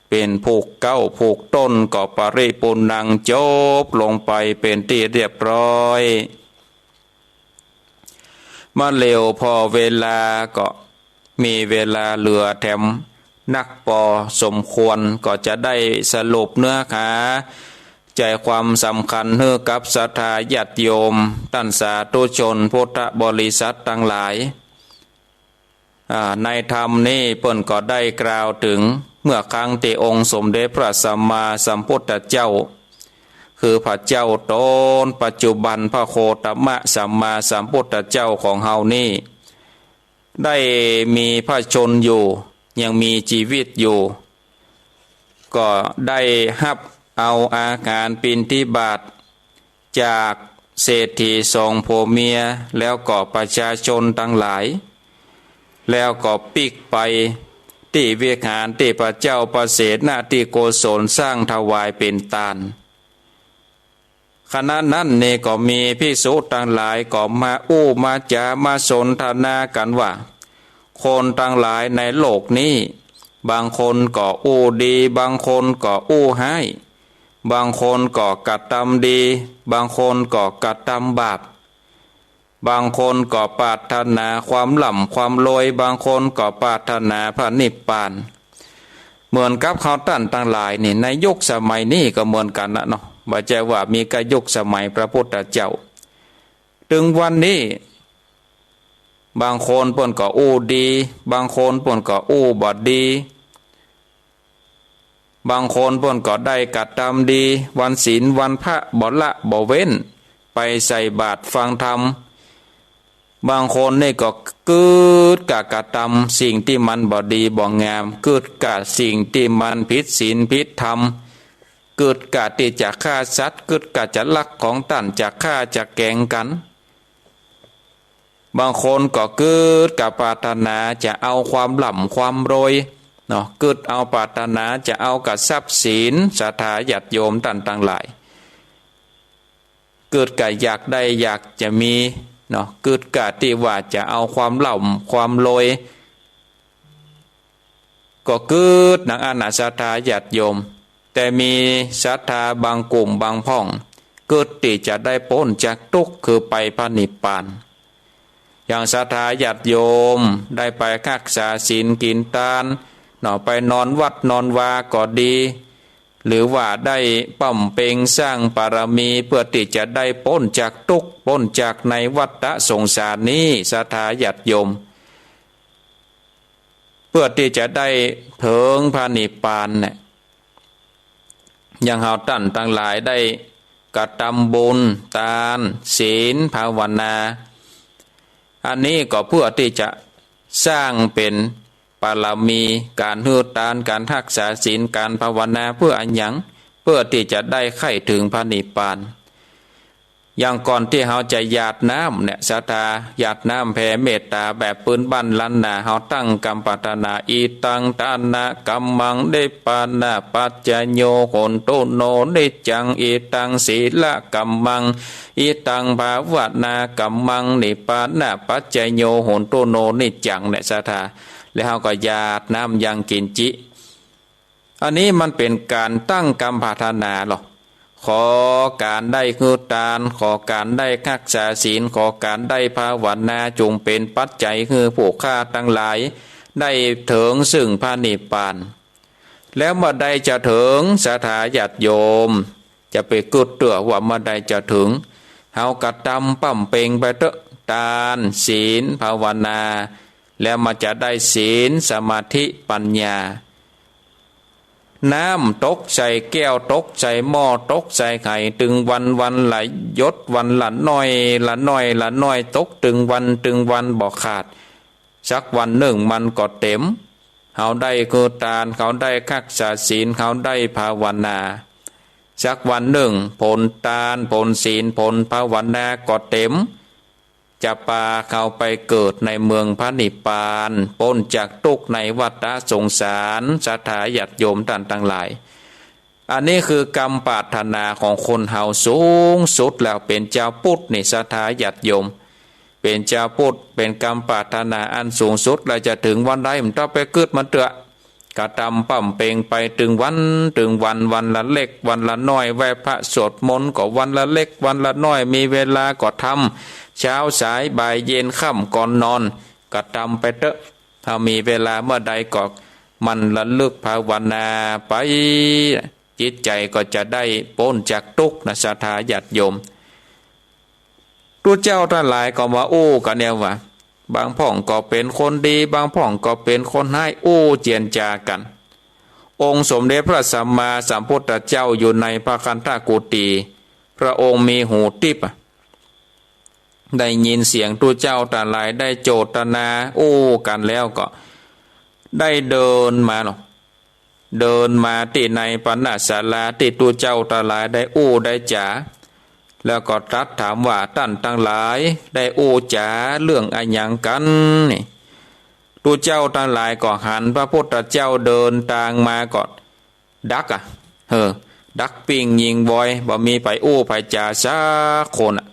เป๋นผูกเก๊า ผูกต้นก็ปริปูรณ์ัง จบลงไปเป๋นตี้เรียบร้อย มาเร็ว พอเวลาก็มีเวลาเหลือแถมนักปอสมควร ก็จะได้สรุปเนื้อหาใจ๋ความสำคัญหื้อกับศรัทธาญาติโยม ต้านสาธุชนพุทธบริษัทตังหลาย อ่า ในธรรมนี้เปิ้นก็ได้กล่าวเถิง เมื่อครั้งตี้องค์สมเด็จพระสัมมาสัมพุทธเจ้า คือพระเจ้าต๋นปัจจุบัน พระโคตมะสัมมาสัมพุทธเจ้าของเฮานี้ ได้มีพระชนม์อยู่ ยังมีจีวิตอยู่ ก็ได้ฮับเอาอาหารปิณฑบาตจากเศรษฐีสองผัวเมีย แล้วก็ประชาชนตังหลาย แล้วก็ปิ๊กไปตี้วิหารตี้พระเจ้าประเสนทิโกศลสร้างถวายเป๋นตาน ขณะนั้นนี่ก็มีภิกษุตังหลายก็มาอู้มาจ๋ามาสนทนากั๋นว่า คนตังหลายในโลกนี้ บางคนก็อู้ดี บางคนก็อู้ฮ้าย บางคนก็กระตำดี บางคนก็กระตำบาป บางคนก็ปรารถนาความร่ำความรวย บางคนก็ปรารถนาพระนิพพาน เหมือนกับเฮาต้านตังหลายนี่ ในยุคสมัยนี้ก็เหมือนกั๋นนะเนาะ บ่ใจ้ว่ามีก้ายุคสมัยพระพุทธเจ้า เถิงวันนี้ บางคนเปิ้นก็อู้ดี บางคนเปิ้นก็อู้บ่ดี บางคนเปิ้นก็ได้กระตำดี วันศีลวันพระบ่ละบ่เว้น ไปใส่บาตรฟังธรรม บางคนนี่ก็กึ๊ดก้ากระตำสิ่งตี้มันบ่ดีบ่งาม กึ๊ดก้าสิ่งตี้มันผิดศีลผิดธรรม กึ๊ดก้าตี้จะฆ่าสัตว์ กึ๊ดก้าจะลักของต้าน จะฆ่าจะแก๋งกั๋น บางคนก็กึ๊ดก้าปรารถนาจะเอาความร่ำความรวยเนาะ กึ๊ดเอาปรารถนาจะเอาก้าทรัพย์สิน ศรัทธาญาติโยมต้านตังหลาย กึ๊ดก้าอยากได้อยากจะมีเนาะ กึ๊ดก้าตี้ว่าจะเอาความร่ำความรวย ก็กึ๊ดหนังอั้นนะ ศรัทธาญาติโยม แต่มีศรัทธาบางกลุ่มบางพ่อง กึ๊ดตี้จะได้ป๊นจากตุ๊กข์ คือไปพระนิพพาน อย่างศรัทธาญาติโยมได้ไปฮักษาศีลกิ๋นตานเนาะ ไปนอนวัดนอนวาก็ดี หรือว่าได้บำเพ็ญสร้างบารมีเปื้อตี้จะได้ป๊นจากตุ๊กข์ ป๊นจากในวัฏฏะสงสารนี้ ศรัทธาญาติโยม เปื้อตี้จะได้เถิงพระนิพพานเนี่ย อย่างเฮาต้านตังหลายได้กระตำบุญ ตาน ศีล ภาวนา อันนี้ก็เปื้อตี้จะสร้างเป๋นบารมี ก๋านหื้อตาน ก๋านฮักษาศีล ก๋านภาวนา เปื้ออะหยัง เปื้อตี้จะได้ใค่เถิงพระนิพพาน อย่างก่อนตี้เฮาจะหยาดน้ำเนี่ย ศรัทธาหยาดน้ำแผ่เมตต๋าแบบปื้นบ้านล้านนา เฮาตั้งกำปรารถนา อิตังทานะกัมมัง นิพพานะปัจจโย โหนตุโน นิจจัง อิตังสีละกัมมัง อิตังภาวนากัมมัง นิพพานะปัจจโย โหนตุโน นิจจัง เนี่ย ศรัทธา แล้วเฮาก็หยาดน้ำยังกิญจิ อันนี้มันเป๋นก๋านตั้งกำปรารถนาลอ ขอก๋านได้หื้อตาน ขอก๋านได้ฮักษาศีล ขอก๋านได้ภาวนา จงเป๋นปัจจัยหื้อผู้ข้าตังหลายได้เถิงซึ่งพระนิพพาน แล้วเมื่อใดจะเถิง ศรัทธาญาติโยม จะไปกึ๊ดเตื้อว่าเมื่อใดจะเถิง เฮากระตำบำเพ็งไปเต๊อะ ตาน ศีล ภาวนา แล้วมันจะได้ศีล สมาธิ ปัญญา น้ำตกใส่แก้ว ตกใส่หม้อ ตกใส่ไห ตึงวัน วันละหยด วันละน้อย ละน้อย ละน้อย ตกตึงวัน ตึงวัน บ่ขาด สักวันนึ่งมันก็เต็ม เฮาได้หื้อตาน เฮาได้ฮักษาศีล เฮาได้ภาวนา สักวันนึ่งผลตาน ผลศีล ผลภาวนาก็เต็ม จะปาเฮาไปเกิดในเมืองพระนิพพาน ป๊นจากตุ๊กข์ในวัฏสงสาร ศรัทธาญาติโยมต้านตังหลาย อันนี้คือกำปรารถนาของคนเฮาสูงสุดแล้ว เป๋นจาวพุทธนี่ ศรัทธาญาติโยม เป๋นจาวพุทธ เป๋นกำปรารถนาอันสูงสุด แล้วจะเถิงวันใด บ่ต้องไปกึ๊ดมันเตื้อ กระตำบำเพ็งไปตึงวัน ตึงวัน วันละเล็ก วันละน้อย ไหว้พระสวดมนต์ก็วันละเล็ก วันละน้อย มีเวลาก็ทำ เช้าสายบ่ายเย็นค่ำก่อนนอน กระตำไปเต๊อะ ถ้ามีเวลาเมื่อใดก็หมั่นระลึกภาวนาไป จิตใจ๋ก็จะได้ป๊นจากตุ๊กข์นะ ศรัทธาญาติโยม ตุ๊เจ้าตังหลายก็มาอู้กั๋นเนี่ยว่า บางพ่องก็เป๋นคนดี บางพ่องก็เป๋นคนฮ้าย อู้เจียนจากั๋น องค์สมเด็จพระสัมมาสัมพุทธเจ้าอยู่ในพระคันธกุฏิ พระองค์มีหูทิพย์อะ ได้ยินเสียงตุ๊เจ้าตังหลายได้โจตนาอู้กั๋นแล้วก็ ได้เดินมาหรอก เดินมาตี้ในปณศาลาตี้ตุ๊เจ้าตังหลายได้อู้ได้จ๋า แล้วก็ตรัสถามว่า ต้านตังหลายได้อู้จ๋าเรื่องอะหยังกั๋นนี่ ตุ๊เจ้าตังหลายก็หันพระพุทธเจ้าเดินตางมาก็ดักอะ เออ ดักปิ้งยิงบอย บ่มีใผอู้ใผจ๋าสักคนอะ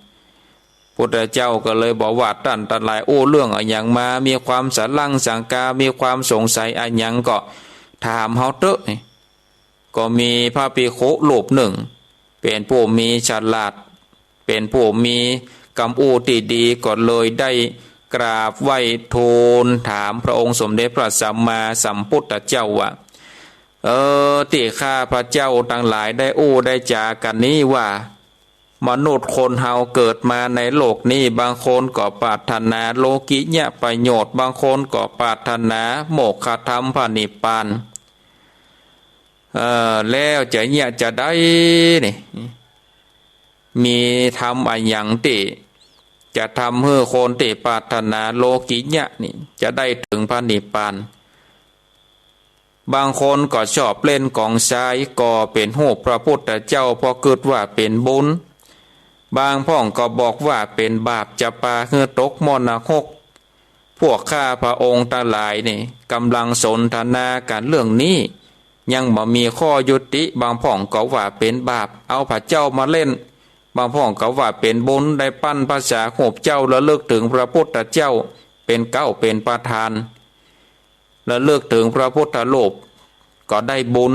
พุทธเจ้าก็เลยบอกว่า ต้านตังหลายอู้เรื่องอะหยังมา มีความสะหลังสังกา มีความสงสัยอะหยังก็ถามเฮาเต๊อะ ก็มีพระภิกขุรูปนึ่ง เป๋นผู้มีฉลาด เป๋นผู้มีกำอู้ตี้ดี ก็เลยได้กราบไหว้ทูลถามพระองค์สมเด็จพระสัมมาสัมพุทธเจ้าว่า เออ ตี้ข้าพเจ้าตังหลายได้อู้ได้จ๋ากั๋นนี้ว่า มนุษย์คนเฮาเกิดมาในโลกนี้ บางคนก็ปรารถนาโลกิยะประโยชน์ บางคนก็ปรารถนาโมกขธรรมพระนิพพาน เออ แล้วจะเยียะจาใดนี่ มีธรรมอะหยังตี้จะทำหื้อคนตี้ปรารถนาโลกิยะนี่จะได้เถิงพระนิพพาน บางคนก็ชอบเล่นของใช้ ก่อเป๋นฮูปพระพุทธเจ้า เพราะกึ๊ดว่าเป๋นบุญ บางพ่องก็บอกว่าเป๋นบาป จะปาหื้อตกหม้อนรก พวกข้าพระองค์ตังหลายนี่ก่ำลังสนทนากั๋นเรื่องนี้ ยังบ่มีข้อยุติ บางพ่องก็ว่าเป๋นบาป เอาพระเจ้ามาเล่น บางพ่องก็ว่าเป๋นบุญ ได้ปั้นพระสารูปเจ้า ระลึกเถิงพระพุทธเจ้าเป๋นเก๊าเป๋นประธาน ระลึกเถิงพระพุทธรูปก็ได้บุญ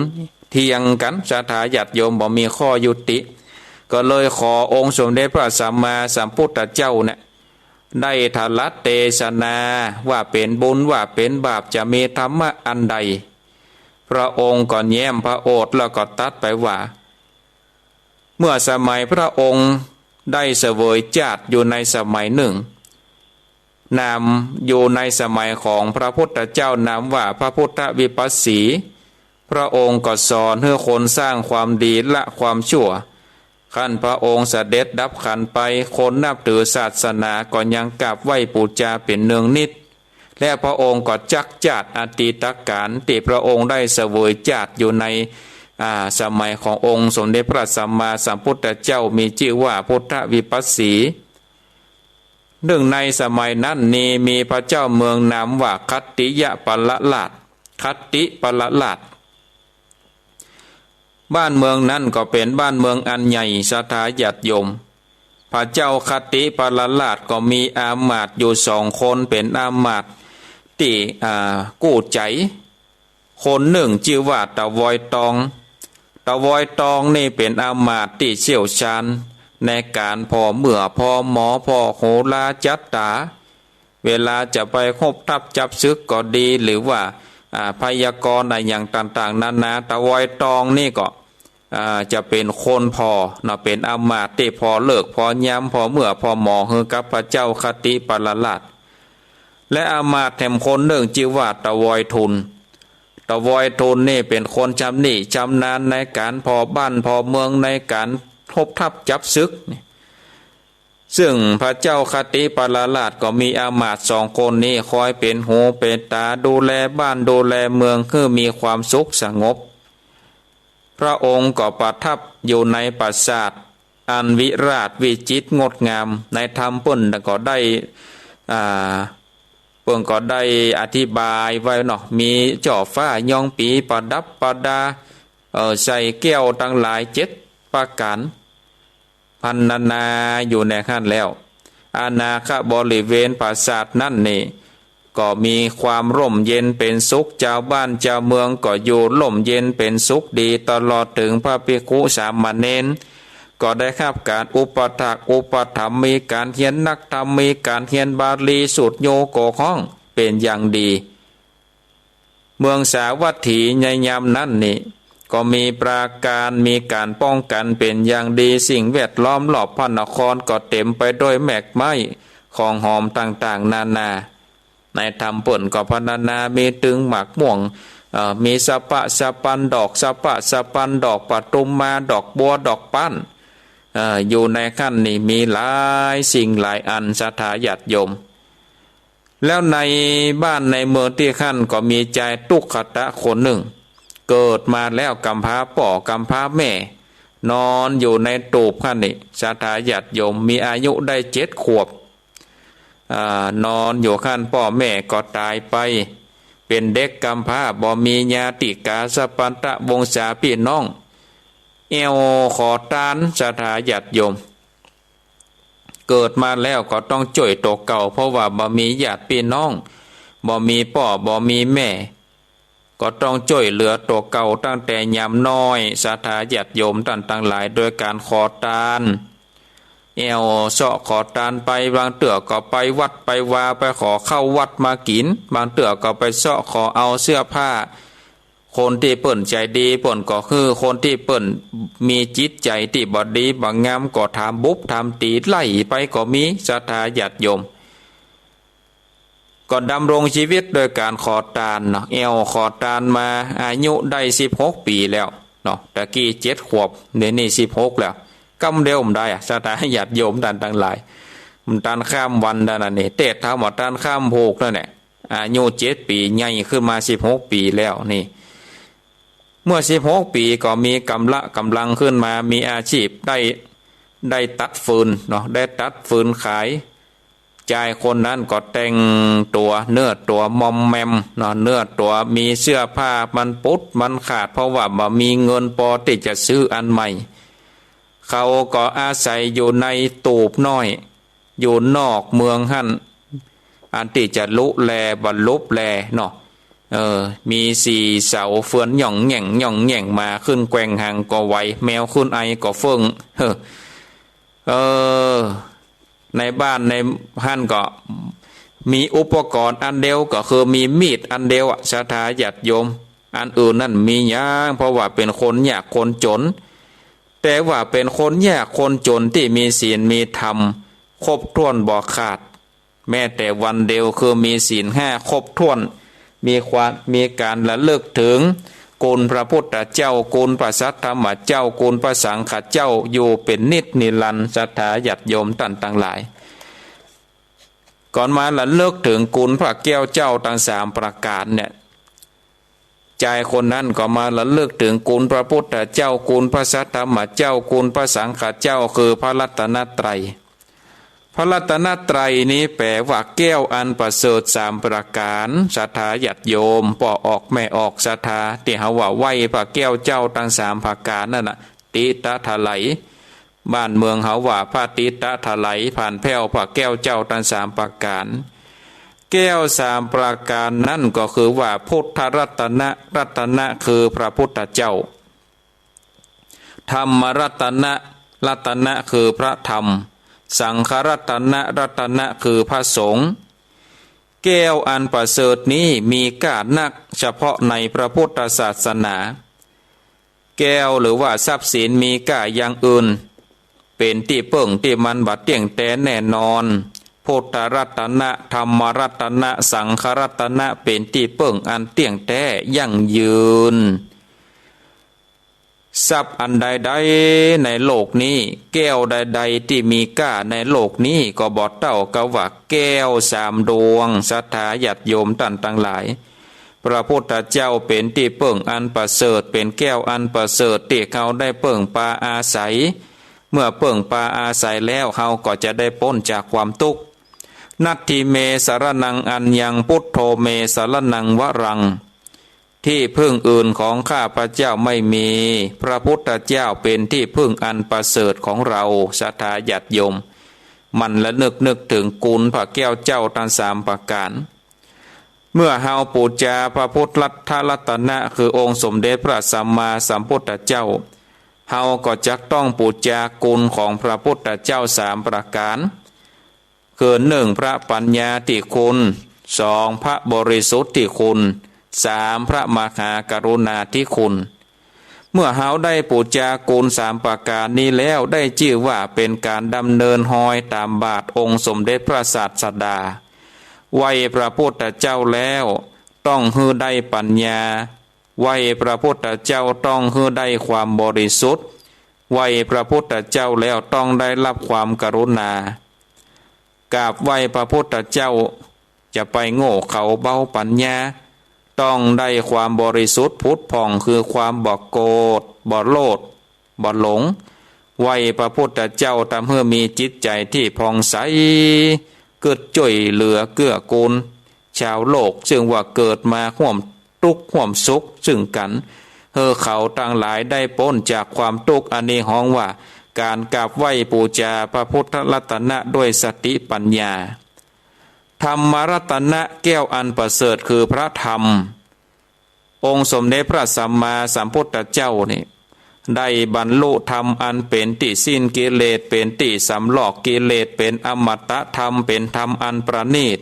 เถียงกั๋น ศรัทธาญาติโยม บ่มีข้อยุติ ก็เลยขอองค์สมเด็จพระสัมมาสัมพุทธเจ้าเนี่ย ได้ตรัสเตสนาว่าเป๋นบุญว่าเป๋นบาป จะมีธรรมะอันใด พระองค์ก็แย้มพระโอษฐ์แล้วก็ตรัสไปว่า เมื่อสมัยพระองค์ได้เสวยชาติอยู่ในสมัยนึ่ง นามอยู่ในสมัยของพระพุทธเจ้านามว่าพระพุทธวิปัสสี พระองค์ก็สอนหื้อคนสร้างความดีละความชั่ว คันพระองค์เสด็จดับขันธ์ไป คนนับถือศาสนาก็ยังกราบไหว้ปู๋จาเป๋นเนืองนิตย์ และพระองค์ก็จักชาติอดีตกาลตี้พระองค์ได้เสวยชาติอยู่ใน อ่า สมัยขององค์สมเด็จพระสัมมาสัมพุทธเจ้า มีจื้อว่าพุทธวิปัสสี นึ่งในสมัยนั้นนี้มีพระเจ้าเมืองนามว่าคัตติยปรราช คัตติปรราช บ้านเมืองนั้นก็เป๋นบ้านเมืองอันใหญ่ ศรัทธาญาติโยม พระเจ้าคัตติปรราชก็มีอามาตย์อยู่สองคน เป๋นอามาตย์ตี้ อ่า กู้ใจ๋ คนนึ่งจื้อว่าตะวอยตอง ตะวอยตองนี่เป๋นอามาตย์ตี้เชี่ยวชาญในก๋านผ่อเมื่อผ่อหมอ ผ่อโหราจัตต๋า เวลาจะไปฮบทัพจับศึกก็ดี หรือว่า อ่า พยากรณ์อะหยังต่างๆ นานา ตะวอยตองนี่ก็ อ่า จะเป๋นคนผ่อเนาะ เป๋นอำมาตย์ตี้ผ่อฤกษ์ผ่อยาม ผ่อเมื่อผ่อหมอหื้อกับพระเจ้าคติปรราช และอำมาตย์แถมคนนึ่งจื้อว่าตะวอยทุน ตะวอยทุนนี่เป๋นคนชำนิชำนาญในก๋านผ่อบ้านผ่อเมือง ในก๋านฮบทัพจับศึกนี่ ซึ่งพระเจ้าคติปรราชก็มีอำมาตย์สองคนนี้คอยเป๋นหูเป๋นต๋าดูแลบ้านดูแลเมืองหื้อมีความสุขสงบ พระองค์ก็ประทับอยู่ในปราสาทอันวิราชวิจิตรงดงาม ในถ้ำเปิ้นก็ได้ อ่า เปิ้นก็ได้อธิบายไว้เนาะ มีจ้อฟ้ายองปีประดับประดา เอ่อ ใส่แก้วตังหลายเจ็ดประก๋าน พรรณนาอยู่ในหั้นแล้ว อาณาบริเวณปราสาทนั้นนี่ ก็มีความร่มเย็นเป๋นสุข จาวบ้านจาวเมืองก็อยู่ร่มเย็นเป๋นสุขดี ตลอดเถิงพระภิกขุสามเณร ก็ได้ฮับก๋านอุปัฏฐากอุปถัมภ์ มีก๋านเฮียนนักธรรม มีก๋านเฮียนบาลีสูตรโย ก็คล่องเป๋นอย่างดี เมืองสาวัตถีในยามนั้นนี่ ก็มีปราการ มีก๋านป้องกั๋นเป๋นอย่างดี สิ่งแวดล้อมรอบพระนครก็เต๋มไปด้วยแมกไม้ของหอมต่างๆ นานา ในถ้ำเปิ้นก็พรรณนา มีตึงหมากม่วง เอ่อ มีสะปะสะปันดอก สะปะสะปันดอกปทุมมา ดอกบัว ดอกป๊าน เอ่อ อยู่ในหั้นนี่มีหลายสิ่งหลายอัน ศรัทธาญาติโยม แล้วในบ้านในเมืองตี้หั้นก็มีจายตุ๊กขะตะคนนึ่ง เกิดมาแล้วก๋ำพร้าป้อกำพร้าแม่ นอนอยู่ในตูบหั้นนี่ ศรัทธาญาติโยม มีอายุได้เจ็ดขวบ อ่า นอนอยู่หั้นป้อแม่ก็ต๋ายไป เป๋นเด็กก๋ำพร้า บ่มีญาติกาสะปันตะวงศาปี้น้อง แอ่วขอตาน ศรัทธาญาติโยม เกิดมาแล้วก็ต้องจ้วยตั๋วเก่า เพราะว่าบ่มีญาติปี้น้อง บ่มีป้อ บ่มีแม่ ก็ต้องจ้วยเหลือตั๋วเก่าตั้งแต่ยามน้อย ศรัทธาญาติโยมต้านตังหลาย โดยก๋านขอตาน แอ่วเซาะขอตานไป บางเตื้อก็ไปวัดไปวา ไปขอข้าววัดมากิ๋น บางเตื้อก็ไปเซาะขอเอาเสื้อผ้า คนตี้เปิ้นใจ๋ดีเปิ้นก็หื้อ คนตี้เปิ้นมีจิตใจ๋ตี้บ่ดีบ่งามก็ถามบุบถามตี๋ไล่ไปก็มี ศรัทธาญาติโยม ก็ดำรงชีวิตโดยก๋านขอตานเนาะ แอ่วขอตานมา อายุได้สิบหกปี๋แล้วเนาะ ตะกี้เจ็ดขวบ เดี๋ยวนี้สิบหกแล้ว กำเดียวบ่ได้อะ ศรัทธาญาติโยมต้านตังหลาย มันตันข้ามวันเต้านั้นนี่ เตศน์ธรรมว่าตันข้ามโภคนั่นแหละ อายุเจ็ดปี๋ ใหญ่ขึ้นมาสิบหกปี๋แล้วนี่ เมื่อสิบหกปี๋ก็มีก๋ำละก๋ำลังขึ้นมา มีอาชีพได้ ได้ตัดฟืนเนาะ ได้ตัดฟืนขาย จายคนนั้นก็แต่งตั๋ว เนื้อตั๋วมอมแมมเนาะ เนื้อตั๋วมีเสื้อผ้ามันปุดมันขาด เพราะว่าบ่มีเงินปอตี้จะซื้ออันใหม่ เขาก็อาศัยอยู่ในตูบน้อย อยู่นอกเมืองหั้น อันตี้จะลุแลบ่ลุแลเนาะ เออ มีสี่เสาเฟือนหย่องแหย่งหย่องแหย่งมา ขึ้นแกว่งหางก็ไหว แมวขึ้นไอก็เฟิ่ง เออ เออ ในบ้านในหั้นก็มีอุปกรณ์อันเดียว ก็คือมีมีดอันเดียวอะ ศรัทธาญาติโยม อันอื่นนั่นมีหยัง เพราะว่าเป๋นคนยากคนจ๋น แต่ว่าเป๋นคนยากคนจ๋นตี้มีศีลมีธรรมครบถ้วนบ่ขาด แม้แต่วันเดียว คือมีศีลห้าครบถ้วน มีความ มีก๋านระลึกเถิงคุณพระพุทธเจ้า คุณพระสัทธรรมเจ้า คุณพระสังฆเจ้า อยู่เป๋นนิจนิรันดร์ ศรัทธาญาติโยมต้านตังหลาย ก่อนมาระลึกเถิงคุณพระแก้วเจ้าตังสามประก๋านเนี่ย จายคนนั้นก็มาระลึกเถิงคุณพระพุทธเจ้า คุณพระสัทธรรมเจ้า คุณพระสังฆเจ้า คือพระรัตนตรัย พระรัตนตรัยนี้แป๋ว่าแก้วอันประเสริฐสามประก๋าน ศรัทธาญาติโยม ป้อออกแม่ออกศรัทธา ตี้เฮาว่าไหว้พระแก้วเจ้าตังสามประก๋านนั่นน่ะ ติตะถะไหล บ้านเมืองเฮาว่าพระติตะถะไหล ผ่านแผ้วพระแก้วเจ้าตังสามประก๋าน แก้วสามประก๋านนั้นก็คือว่าพุทธรัตนะ รัตนะคือพระพุทธเจ้า ธรรมรัตนะ รัตนะคือพระธรรม สังฆรัตนะ รัตนะคือพระสงฆ์ แก้วอันประเสริฐนี้มีก้านัก เฉพาะในพระพุทธศาสนา แก้วหรือว่าทรัพย์สินมีก้าอย่างอื่น เป๋นตี้เปิ้งตี้มันบ่เตี้ยงแต๊แน่นอน พุทธรัตนะ ธรรมรัตนะ สังฆรัตนะ เป๋นตี้เปิ้งอันเตี้ยงแต๊ยั่งยืน ทรัพย์อันใดๆ ในโลกนี้ แก้วใดๆ ตี้มีก้าในโลกนี้ ก็บ่เต้ากับว่าแก้วสามดวง ศรัทธาญาติโยมต้านตังหลาย พระพุทธเจ้าเป๋นตี้เปิ้งอันประเสริฐ เป๋นแก้วอันประเสริฐตี้เฮาได้เปิ้งปาอาศัย เมื่อเปิ้งปาอาศัยแล้ว เฮาก็จะได้ป๊นจากความตุ๊กข์ นัตถิเม สรณัง อัญญัง พุทโธ เม สรณัง วรัง ตี้พึ่งอื่นของข้าพเจ้าไม่มี พระพุทธเจ้าเป๋นตี้พึ่งอันประเสริฐของเรา ศรัทธาญาติโยม หมั่นระลึกนึกเถิงคุณพระแก้วเจ้าตังสามประก๋าน เมื่อเฮาปู๋จาพระพุทธรัตนะ คือองค์สมเด็จพระสัมมาสัมพุทธเจ้า เฮาก็จักต้องปู๋จาคุณของพระพุทธเจ้าสามประก๋าน คือ นึ่ง พระปัญญาธิคุณ สอง พระบริสุทธิคุณ สาม พระมหากรุณาธิคุณ เมื่อเฮาได้ปู๋จาคุณสามประก๋านนี้แล้ว ได้จื้อว่าเป๋นก๋านดำเนินฮอยต๋ามบาทองค์สมเด็จพระศาสดา ไหว้พระพุทธเจ้าแล้วต้องหื้อได้ปัญญา ไหว้พระพุทธเจ้าต้องหื้อได้ความบริสุทธิ์ ไหว้พระพุทธเจ้าแล้วต้องได้ฮับความกรุณา กราบไหว้พระพุทธเจ้าจะไปโง่เขลาเบาปัญญา ต้องได้ความบริสุทธิ์ผุดผ่อง คือความบ่โกรธ บ่โลภ บ่หลง ไหว้พระพุทธเจ้าทำหื้อมีจิตใจ๋ตี้ผ่องใส กึ๊ดจ้วยเหลือเกื้อกูล จาวโลกซึ่งว่าเกิดมาฮ่วมตุ๊กข์ฮ่วมสุขซึ่งกั๋น หื้อเขาตังหลายได้ป๊นจากความตุ๊กข์ อันนี้ฮ้องว่าก๋านกราบไหว้ปู๋จาพระพุทธรัตนะด้วยสติปัญญา ธรรมรัตนะ แก้วอันประเสริฐคือพระธรรม องค์สมเด็จพระสัมมาสัมพุทธเจ้านี้ ได้บรรลุธรรมอันเป๋นตี้สิ้นกิเลส เป๋นตี้สำลอกกิเลส เป๋นอมตะธรรม เป๋นธรรมอันประณีต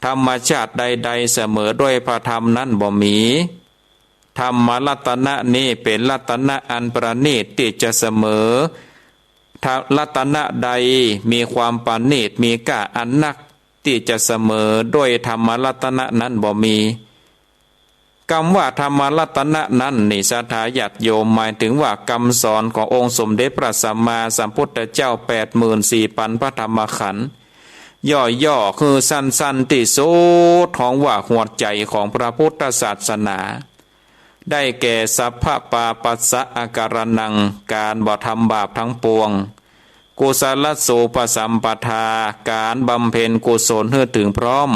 ธรรมชาติใดๆ เสมอด้วยพระธรรมนั้นบ่มี ธรรมรัตนะนี้เป๋นรัตนะอันประณีตตี้จะเสมอ รัตนะใดมีความประณีต มีก้าอันนัก ตี้จะเสมอด้วยธรรมรัตนะนั้นบ่มี กำว่าธรรมรัตนะนั้นนี่ ศรัทธาญาติโยม หมายเถิงว่ากำสอนขององค์สมเด็จพระสัมมาสัมพุทธเจ้าแปดหมื่นสี่ปันพระธรรมขันธ์ ย่อๆ คือสั้นๆ ตี้สุด ฮ้องว่าหัวใจ๋ของพระพุทธศาสนา ได้แก่ สัพพปาปัสสะอาการณัง ก๋านบ่ทำบาปตังปวง กุศลสูปสัมปทา ก๋านบำเพ็ญกุศลหื้อเถิงพร้อม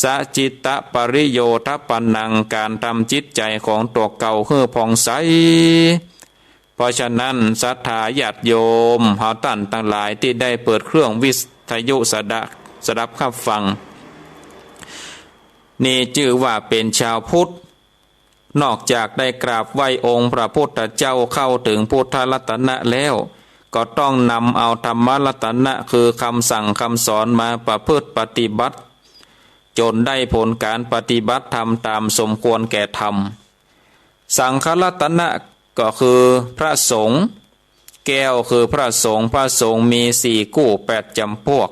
สจิตตปริโยธปนัง ก๋านทำจิตใจ๋ของตั๋วเก่าหื้อผ่องใส เพราะฉะนั้นศรัทธาญาติโยมเฮาต้านตังหลายตี้ได้เปิดเครื่องวิทยุสดับ สดับฮับฟัง นี่จื้อว่าเป๋นจาวพุทธ นอกจากได้กราบไหว้องค์พระพุทธเจ้า เข้าเถิงพุทธรัตนะแล้ว ก็ต้องนำเอาธรรมรัตนะ คือกำสั่งกำสอนมาประพฤติปฏิบัติ จ๋นได้ผลก๋านปฏิบัติธรรมต๋ามสมควรแก่ธรรม สังฆรัตนะ ก็คือพระสงฆ์ แก้วคือพระสงฆ์ พระสงฆ์มีสี่กู้แปดจ๋ำพวก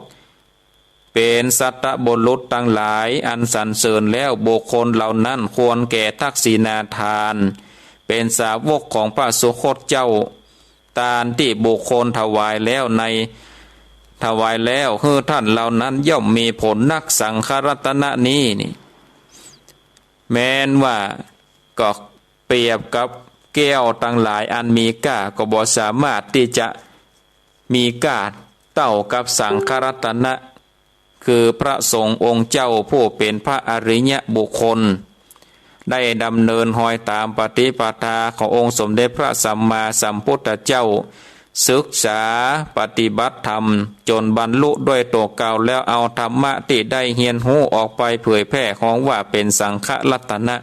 เป๋นสัตบุรุษตังหลายอันสรรเสริญแล้ว บุคคลเหล่านั้นควรแก่ทักษิณาทาน เป๋นสาวกของพระสุคตเจ้า ตานตี้บุคคลถวายแล้วใน ถวายแล้วหื้อต้านเหล่านั้นย่อมมีผลนัก สังฆรัตนะนี้นี่ แม้นว่าก็เปรียบกับแก้วตังหลายอันมีก้า ก็บ่สามารถตี้จะมีก้าเต้ากับสังฆรัตนะ คือพระสงฆ์องค์เจ้าผู้เป๋นพระอริยบุคคล ได้ดำเนินฮอยต๋ามปฏิปทาขององค์สมเด็จพระสัมมาสัมพุทธเจ้า ศึกษาปฏิบัติธรรมจ๋นบรรลุด้วยตั๋วเก่าแล้ว เอาธรรมะตี้ได้เฮียนฮู้ออกไปเผยแผ่ ฮ้องว่าเป๋นสังฆรัตนะ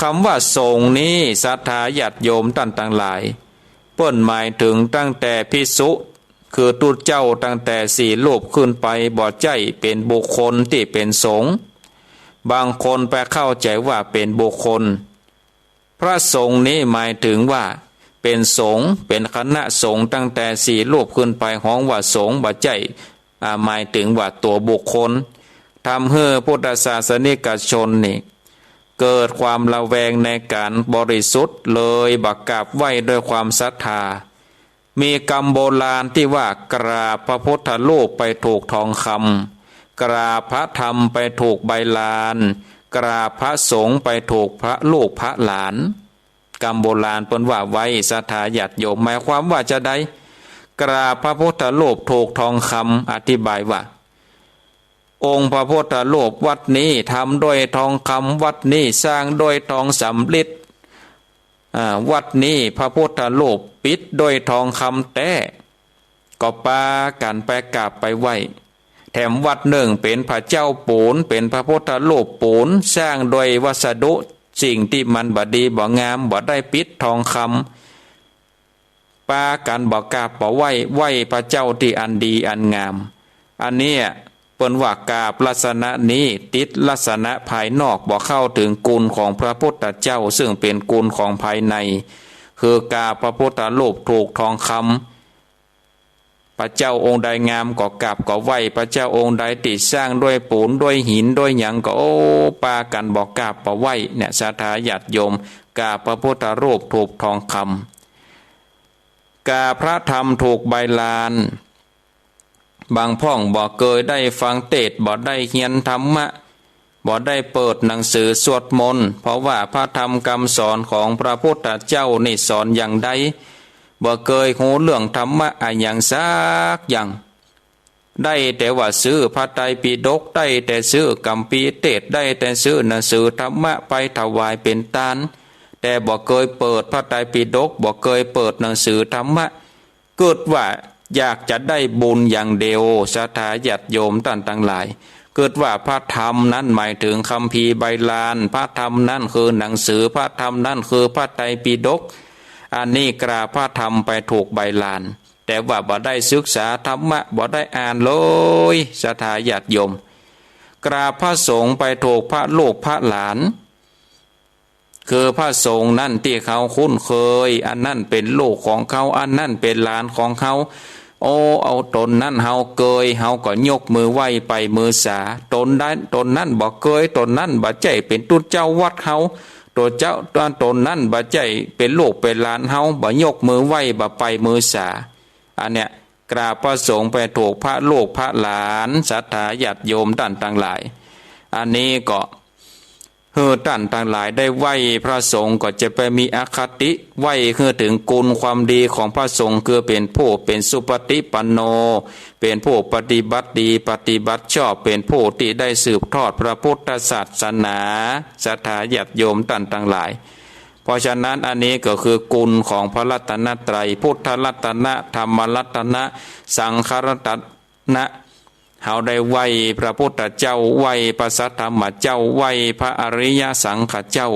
กำว่าสงฆ์นี้ ศรัทธาญาติโยมต้านตังหลาย เปิ้นหมายเถิงตั้งแต่ภิกษุ คือตุ๊เจ้าตั้งแต่สี่รูปขึ้นไป บ่ใจ้เป๋นบุคคลตี้เป๋นสงฆ์ บางคนไปเข้าใจ๋ว่าเป๋นบุคคล พระสงฆ์นี้หมายถึงว่าเป๋นสงฆ์ เป๋นคณะสงฆ์ตั้งแต่สี่รูปขึ้นไป ฮ้องว่าสงฆ์ บ่ใจ้ อ่า หมายถึงว่าตั๋วบุคคล ทำหื้อพุทธศาสนิกชนนี่เกิดความระแวงในก๋านบริสุทธิ์ เลยบ่กราบไหว้ด้วยความศรัทธา มีกำโบราณตี้ว่า กราบพระพุทธรูปไปถูกทองคำ กราบพระธรรมไปถูกใบลาน กราบพระสงฆ์ไปถูกพระลูกพระหลาน กำโบราณเปิ้นว่าไว้ ศรัทธาญาติโยม หมายความว่าจาใด กราบพระพุทธรูปถูกทองคำ อธิบายว่า องค์พระพุทธรูปวัดนี้ทำด้วยทองคำ วัดนี้สร้างด้วยทองสำริด อ่า วัดนี้พระพุทธรูปปิดด้วยทองคำแต๊ ก็ปากั๋นไปกราบไปไหว้ แถมวัดนึ่งเป๋นพระเจ้าปูน เป๋นพระพุทธรูปปูน สร้างด้วยวัสดุสิ่งตี้มันบ่ดีบ่งาม บ่ได้ปิดทองคำ ปากั๋นบ่กราบบ่ไหว้ ไหว้พระเจ้าตี้อันดีอันงาม อันเนี้ยเปิ้นว่ากราบลักษณะนี้ ติดลักษณะภายนอก บ่เข้าเถิงคุณของพระพุทธเจ้า ซึ่งเป๋นคุณของภายใน คือกราบพระพุทธรูปถูกทองคำ พระเจ้าองค์ใดงามก็กราบก็ไหว้ พระเจ้าองค์ใดตี้สร้างด้วยปูนด้วยหินด้วยหยังก็ โอ้ ปากั๋นบ่กราบบ่ไหว้เนี่ย ศรัทธาญาติโยม กราบพระพุทธรูปถูกทองคำ กราบพระธรรมถูกใบลาน บางพ่องบ่เกยได้ฟังเตสน์ บ่ได้เฮียนธรรมะ บ่ได้เปิดหนังสือสวดมนต์ เพราะว่าพระธรรมกำสอนของพระพุทธเจ้านี่สอนอย่างใด บ่เกยฮู้เรื่องธรรมะอะหยังสักอย่าง ได้แต่ว่าซื้อพระไตรปิฎก ได้แต่ซื้อคัมภีร์เตสน์ ได้แต่ซื้อหนังสือธรรมะไปถวายเป๋นตาน แต่บ่เกยเปิดพระไตรปิฎก บ่เกยเปิดหนังสือธรรมะ กึ๊ดว่าอยากจะได้บุญอย่างเดียว ศรัทธาญาติโยมต้านตังหลาย กึ๊ดว่าพระธรรมนั้นหมายเถิงคัมภีร์ใบลาน พระธรรมนั้นคือหนังสือ พระธรรมนั้นคือพระไตรปิฎก อันนี้กราบพระธรรมไปถูกใบลาน แต่ว่าบ่ได้ศึกษาธรรมะ บ่ได้อ่านเลย ศรัทธาญาติโยม กราบพระสงฆ์ไปถูกพระลูกพระหลาน คือพระสงฆ์นั้นตี้เขาคุ้นเกย อันนั้นเป๋นลูกของเขา อันนั้นเป๋นหลานของเขา โอ้ เอาต๋นนั้นเฮาเกย เฮาก็ยกมือไหว้ไปมือสา ต๋นนั้น ต๋นนั้นบ่เกย ต๋นนั้นบ่ใจ้เป๋นตุ๊เจ้าวัดเฮา ตั๋วเจ้า ต๋นนั้นบ่ใจ้เป๋นลูกเป๋นหลานเฮา บ่ยกมือไหว้ บ่ไปมือสา อันเนี้ยกราบพระสงฆ์ไปถูกพระลูกพระหลาน ศรัทธาญาติโยมต้านตังหลาย อันนี้ก็ หื้อต้านตังหลายได้ไหว้พระสงฆ์ก็จะไปมีอคติ ไหว้หื้อเถิงคุณความดีของพระสงฆ์ คือเป๋นผู้เป๋นสุปฏิปันโน เป๋นผู้ปฏิบัติดีปฏิบัติชอบ เป๋นผู้ตี้ได้สืบทอดพระพุทธศาสนา ศรัทธาญาติโยมต้านตังหลาย เพราะฉะนั้นอันนี้ก็คือคุณของพระรัตนตรัย พุทธรัตนะ ธรรมรัตนะ สังฆรัตนะ เฮาได้ไหว้พระพุทธเจ้า ไหว้พระสัทธรรมเจ้า ไหว้พระอริยสังฆเจ้า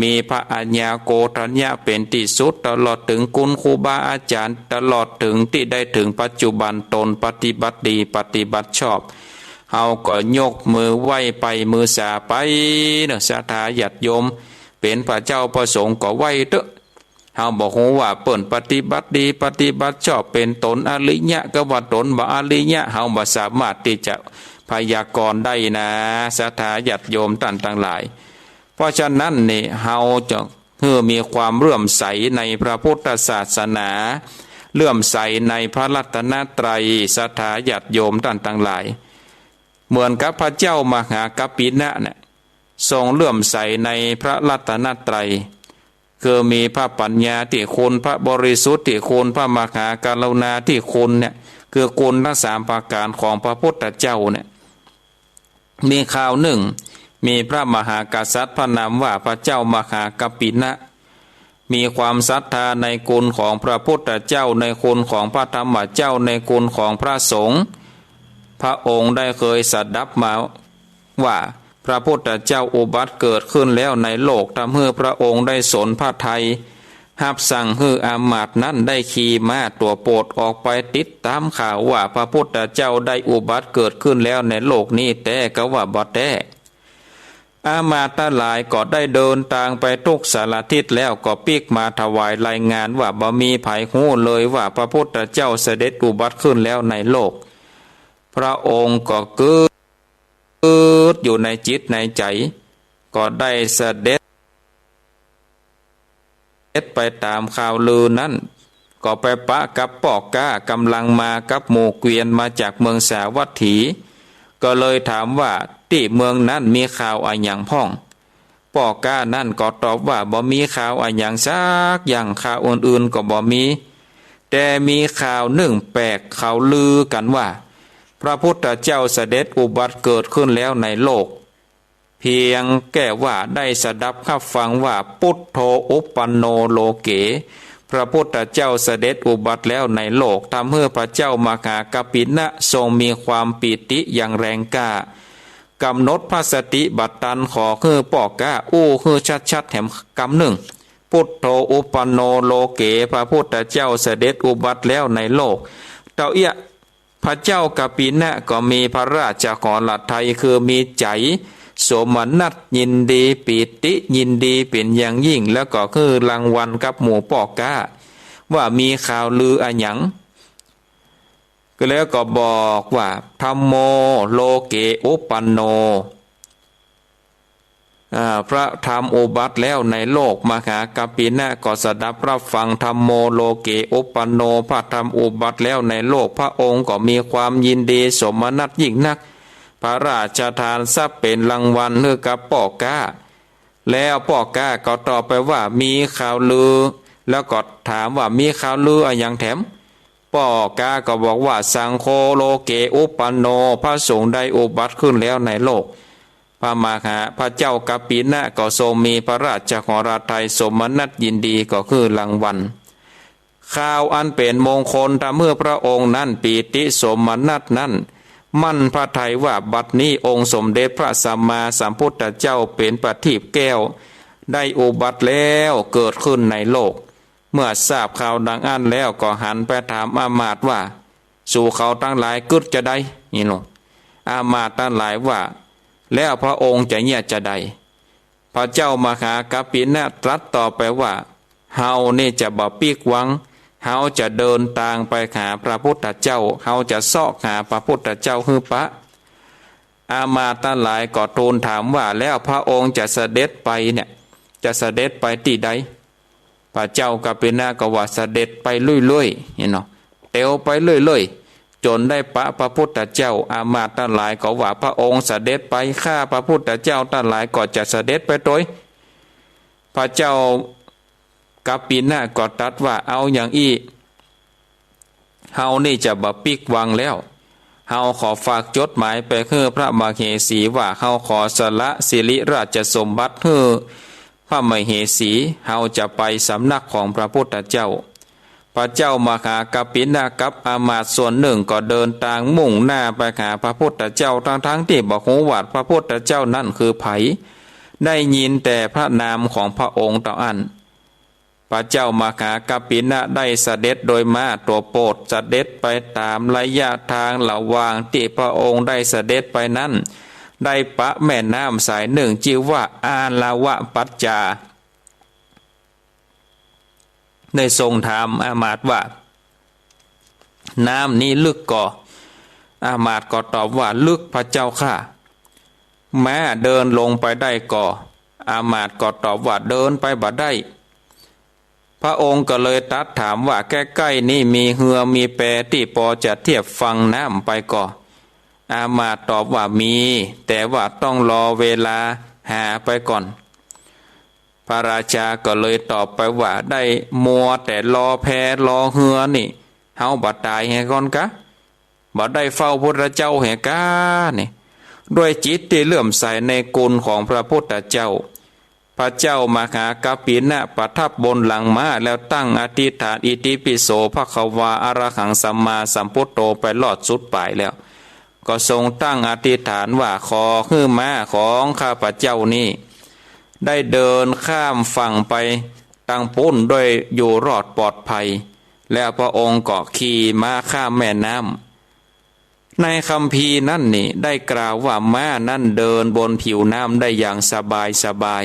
มีพระอัญญาโกณฑัญญะเป๋นตี้สุด ตลอดเถิงคุณครูบาอาจารย์ ตลอดเถิงตี้ได้เถิงปัจจุบันต๋นปฏิบัติดีปฏิบัติชอบ เฮาก็ยกมือไหว้ไปมือสาไปเนาะ ศรัทธาญาติโยม เป๋นพระเจ้าพระสงฆ์ก็ไหว้เต๊อะ เฮาบ่ฮู้ว่าเปิ้นปฏิบัติดีปฏิบัติชอบเป๋นต๋นอริยะ กาว่าต๋นบ่อริยะ เฮาบ่สามารถตี้จะพยากรณ์ได้นะ ศรัทธาญาติโยมต้านตังหลาย เพราะฉะนั้นนี่ เฮาจะหื้อมีความเลื่อมใสในพระพุทธศาสนา เลื่อมใสในพระรัตนตรัย ศรัทธาญาติโยมต้านตังหลาย เหมือนกับพระเจ้ามหากัปปินะเนี่ย ทรงเลื่อมใสในพระรัตนตรัย คือมีพระปัญญาธิคุณ พระบริสุทธิคุณ พระมหากรุณาธิคุณเนี่ย คือคุณทั้งสามประก๋านของพระพุทธเจ้าเนี่ย มีคราวนึ่ง มีพระมหากษัตริย์พระนามว่าพระเจ้ามหากัปปินะ มีความศรัทธาในคุณของพระพุทธเจ้า ในคุณของพระธรรมเจ้า ในคุณของพระสงฆ์ พระองค์ได้เกยสดับมาว่า พระพุทธเจ้าอุบัติเกิดขึ้นแล้วในโลก ทำหื้อพระองค์ได้สนพระทัย ฮับสั่งหื้ออามาตย์นั้นได้ขี่ม้าตั๋วโปดออกไปติดต๋ามข่าวว่าพระพุทธเจ้าได้อุบัติเกิดขึ้นแล้วในโลกนี้แต๊ กาว่าบ่แต๊ อามาตย์ตังหลายก็ได้เดินตางไปทุกสารทิศแล้วก็ปิ๊กมาถวายรายงานว่าบ่มีใผฮู้เลยว่าพระพุทธเจ้าเสด็จอุบัติขึ้นแล้วในโลก พระองค์ก็กึ๊ดอยู่ในจิตในใจ๋ ก็ได้เสด็จ ไปต๋ามข่าวลือนั้น ก็ไปปะกับป้อก๊าก๋ำลังมากับหมู่เกวียนมาจากเมืองสาวัตถี ก็เลยถามว่าตี้เมืองนั้นมีข่าวอะหยังพ่อง ป้อก๊านั้นก็ตอบว่าบ่มีข่าวอะหยังสักอย่าง ข่าวอื่นๆ ก็บ่มี แต่มีข่าวนึ่งแปลก เขาลือกั๋นว่า พระพุทธเจ้าเสด็จอุบัติเกิดขึ้นแล้วในโลก เพียงแก้ว่าได้สดับฮับฟังว่า ปุทโธ อุปปันโน โลเก พระพุทธเจ้าเสด็จอุบัติแล้วในโลก ทำหื้อพระเจ้ามหากัปปินะทรงมีความปีติอย่างแรงกล้า ก๋ำหนดพระสติบัตตัน ขอหื้อป้อก๊าอู้หื้อชัดๆ แหมกำนึ่ง ปุทโธ อุปปันโน โลเก พระพุทธเจ้าเสด็จอุบัติแล้วในโลก เต้าเอี้ย พระเจ้ากัปปินะก็มีพระราชหฤทัย คือมีใจ๋โสมนัสยินดี ปีติยินดีเป๋นอย่างยิ่ง แล้วก็หื้อรางวัลกับหมู่ป้อก๊า ว่ามีข่าวลืออะหยัง ก็แล้วก็บอกว่า ธัมโม โลเก อุปปันโน อ่า พระธรรมอุบัติแล้วในโลก มหากัปปินะก็สดับฮับฟัง ธัมโม โลเก อุปปันโน พระธรรมอุบัติแล้วในโลก พระองค์ก็มีความยินดีโสมนัสยิ่งนัก พระราชทานทรัพย์เป๋นรางวัลหื้อกับป้อก๊า แล้วป้อก๊าก็ตอบไปว่า มีข่าวลือ แล้วก็ถามว่า มีข่าวลืออะหยังแถม ป้อก๊าก็บอกว่า สังโฆ โลเก อุปปันโน พระสงฆ์ได้อุบัติขึ้นแล้วในโลก พระมหา พระเจ้ากัปปินะก็ทรงมีพระราชหฤทัยโสมนัสยินดีก็หื้อรางวัล ข่าวอันเป๋นมงคลทำหื้อพระองค์นั้นปีติโสมนัสนั้น มั่นพระทัยว่า บัดนี้องค์สมเด็จพระสัมมาสัมพุทธเจ้าเป๋นประทีปแก้ว ได้อุบัติแล้วเกิดขึ้นในโลก เมื่อทราบข่าวดังอั้นแล้วก็หันไปถามอามาตย์ว่า สูเขาตังหลายกึ๊ดจาใด นี่เนาะ อามาตย์ตังหลายว่า แล้วพระองค์จะเยียะจาใด พระเจ้ามหากัปปินะตรัสตอบไปว่า เฮานี่จะบ่ปิ๊กวัง เฮาจะเดินตางไปหาพระพุทธเจ้า เฮาจะเซาะหาพระพุทธเจ้าหื้อปะ อามาตย์ตังหลายก็ทูลถามว่า แล้วพระองค์จะเสด็จไปเนี่ย จะเสด็จไปตี้ใด พระเจ้ากัปปินะก็ว่า เสด็จไปเรื่อยๆ นี่เนาะ เตียวไปเรื่อยๆ จ๋นได้ปะพระพุทธเจ้า อามาตย์ตังหลายก็ว่า พระองค์เสด็จไป ข้าพระพุทธเจ้าตังหลายก็จะเสด็จไปตวย พระเจ้ากัปปินะก็ตรัสว่า เอาอย่างอี้ เฮานี่จะบ่ปิ๊กวังแล้ว เฮาขอฝากจดหมายไปหื้อพระมเหสีว่า เฮาขอสละสิริราชสมบัติหื้อพระมเหสี เฮาจะไปสำนักของพระพุทธเจ้า พระเจ้ามหากัปปินะกับอามาตย์ส่วนนึ่งก็เดินตางมุ่งหน้าไปหาพระพุทธเจ้า ทั้งๆ ตี้บ่ฮู้ว่าพระพุทธเจ้านั้นคือใผ ได้ยินแต่พระนามของพระองค์เต้าอั้น พระเจ้ามหากัปปินะได้เสด็จโดยม้าตั๋วโปด เสด็จไปต๋ามระยะตางระหว่างตี้พระองค์ได้เสด็จไปนั้น ได้ปะแม่น้ำสายนึ่งจื้อว่าอาละวะปัจจา ได้ทรงถามอามาตย์ว่า น้ำนี้ลึกก่อ อามาตย์ก็ตอบว่า ลึกพระเจ้าข้า ม้าเดินลงไปได้ก่อ อามาตย์ก็ตอบว่า เดินไปบ่ได้ พระองค์ก็เลยตรัสถามว่า ใก้ๆ นี้มีเฮือมีแปตี้ปอจะเทียบฝั่งน้ำไปก่อ อามาตย์ตอบว่า มี แต่ว่าต้องรอเวลาหาไปก่อน พระราชาก็เลยตอบไปว่า ได้มัวแต่รอแพรอเฮือนี่ เฮาบ่ต๋ายแหก่อนกา บ่ได้เฝ้าพุทธเจ้าแหก่อนกา นี่ ด้วยจิตตี้เลื่อมใสในคุณของพระพุทธเจ้า พระเจ้ามหากัปปินะประทับบนหลังม้าแล้วตั้งอธิษฐาน อิติปิโสภะคะวา อะระหังสัมมาสัมพุทโธ ไปรอดสุดป๋ายแล้ว ก็ทรงตั้งอธิษฐานว่า ขอหื้อม้าของข้าพเจ้านี้ ได้เดินข้ามฝั่งไป ตังปุ้นด้วยอยู่รอดปลอดภัย แล้วพระองค์ก็ขี่ม้าข้ามแม่น้ำ ในคัมภีร์นั้นนี่ได้กล่าวว่าม้านั้นเดินบนผิวน้ำได้อย่างสบายสบาย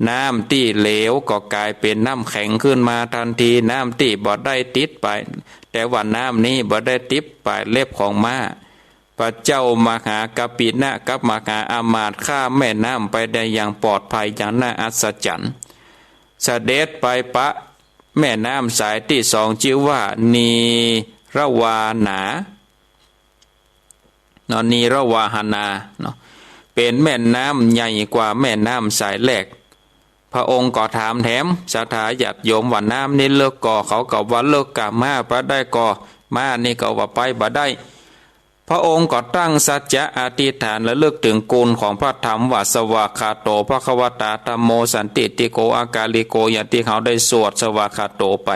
น้ำตี้เหลวก็กลายเป๋นน้ำแข็งขึ้นมาตันที น้ำตี้บ่ได้ติดปลาย แต่ว่าน้ำนี้บ่ได้ติดปลายเล็บของม้า พระเจ้ามหากัปปินะกับมหาอามาตย์ข้ามแม่น้ำไปได้อย่างปลอดภัยอย่างน่าอัศจรรย์ เสด็จไปปะแม่น้ำสายตี้สอง จื้อว่านีรวาหนา เนาะ นีรวาหนาเนาะ เป๋นแม่น้ำใหญ่กว่าแม่น้ำสายแรก พระองค์ก็ถามแถมศรัทธาญาติโยมว่าน้ำนี้เลิกก่อ เขาก็ว่าเลิกก่อ ม้าไปได้ก่อ ม้านี้ก็ว่าไปบ่ได้ พระองค์ก็ตั้งสัจจะอธิษฐานระลึกเถิงคุณของพระธรรมว่า สวากขาโต ภควตา ธัมโม สันทิฏฐิโก อากาลิโก อย่างตี้เฮาได้สวดสวากขาโตไป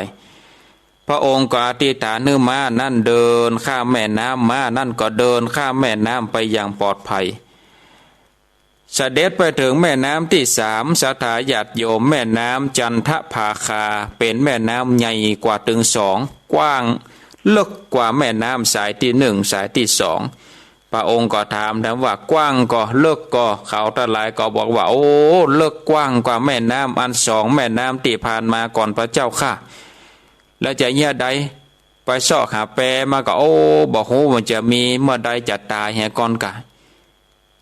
พระองค์ก็อธิษฐานหื้อม้านั้นเดินข้ามแม่น้ำ ม้านั้นก็เดินข้ามแม่น้ำไปอย่างปลอดภัย เสด็จไปเถิงแม่น้ำตี้สาม ศรัทธาญาติโยม แม่น้ำจันทภาคา เป๋นแม่น้ำใหญ่กว่าตึงสอง กว้างเลิกกว่าแม่น้ำสายตี้หนึ่ง สายตี้สอง พระองค์ก็ถามแถมว่ากว้างก่อเลิกก่อ เขาตังหลายก็บอกว่า โอ้ เลิกกว้างกว่าแม่น้ำอันสองแม่น้ำตี้ผ่านมาก่อนพระเจ้าข้า แล้วจะเยียะใด ไปเซาะหาแปมาก็ โอ้ บ่ฮู้มันจะมีเมื่อใดจะต๋ายเหียก่อนกา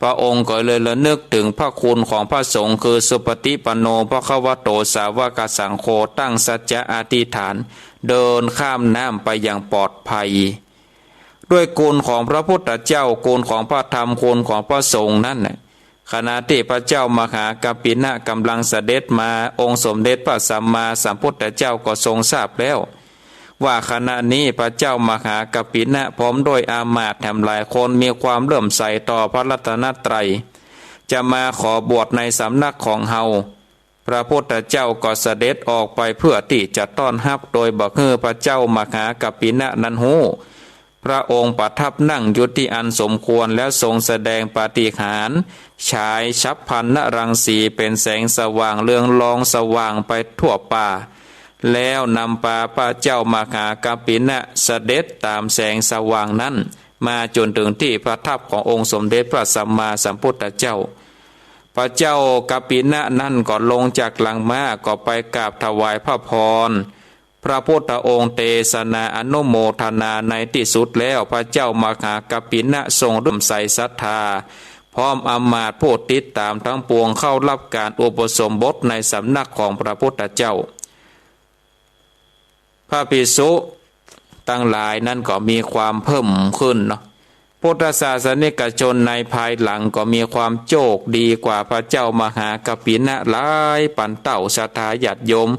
พระองค์ก็เลยระลึกเถิงพระคุณของพระสงฆ์ คือสุปฏิปันโน ภควโต สาวกสังโฆ ตั้งสัจจะอธิษฐาน เดินข้ามน้ำไปอย่างปลอดภัย ด้วยคุณของพระพุทธเจ้า คุณของพระธรรม คุณของพระสงฆ์นั้นน่ะ ขณะตี้พระเจ้ามหากัปปินะก๋ำลังเสด็จมา องค์สมเด็จพระสัมมาสัมพุทธเจ้าก็ทรงทราบแล้ว ว่าขณะนี้พระเจ้ามหากัปปินะพร้อมด้วยอามาตย์แถมหลายคนมีความเลื่อมใสต่อพระรัตนตรัย จะมาขอบวชในสำนักของเฮา พระพุทธเจ้าก็เสด็จออกไปเพื่อตี้จะต้อนฮับ โดยบ่หื้อพระเจ้ามหากัปปินะนั้นฮู้ พระองค์ประทับนั่งอยู่ตี้อันสมควร แล้วทรงแสดงปาฏิหาริย์ ฉายฉัพพรรณรังสีเป๋นแสงสว่างเรืองรองสว่างไปทั่วป่า แล้วนำปาพระเจ้ามหากัปปินะเสด็จต๋ามแสงสว่างนั้น มาจ๋นเถิงตี้ประทับขององค์สมเด็จพระสัมมาสัมพุทธเจ้า พระเจ้ากัปปินะนั้นก็ลงจากหลังม้า ก็ไปกราบถวายพระพร พระพุทธองค์เตสนาอนุโมทนาในตี้สุดแล้ว พระเจ้ามหากัปปินะทรงเลื่อมใสศรัทธา พร้อมอามาตย์ผู้ติดต๋ามทั้งปวงเข้ารับการอุปสมบทในสำนักของพระพุทธเจ้า พระภิกษุตังหลายนั้นก็มีความเพิ่มขึ้นเนาะ พุทธศาสนิกชนในภายหลังก็มีความโชคดีกว่าพระเจ้ามหากัปปินะหลายปันเต้า ศรัทธาญาติโยม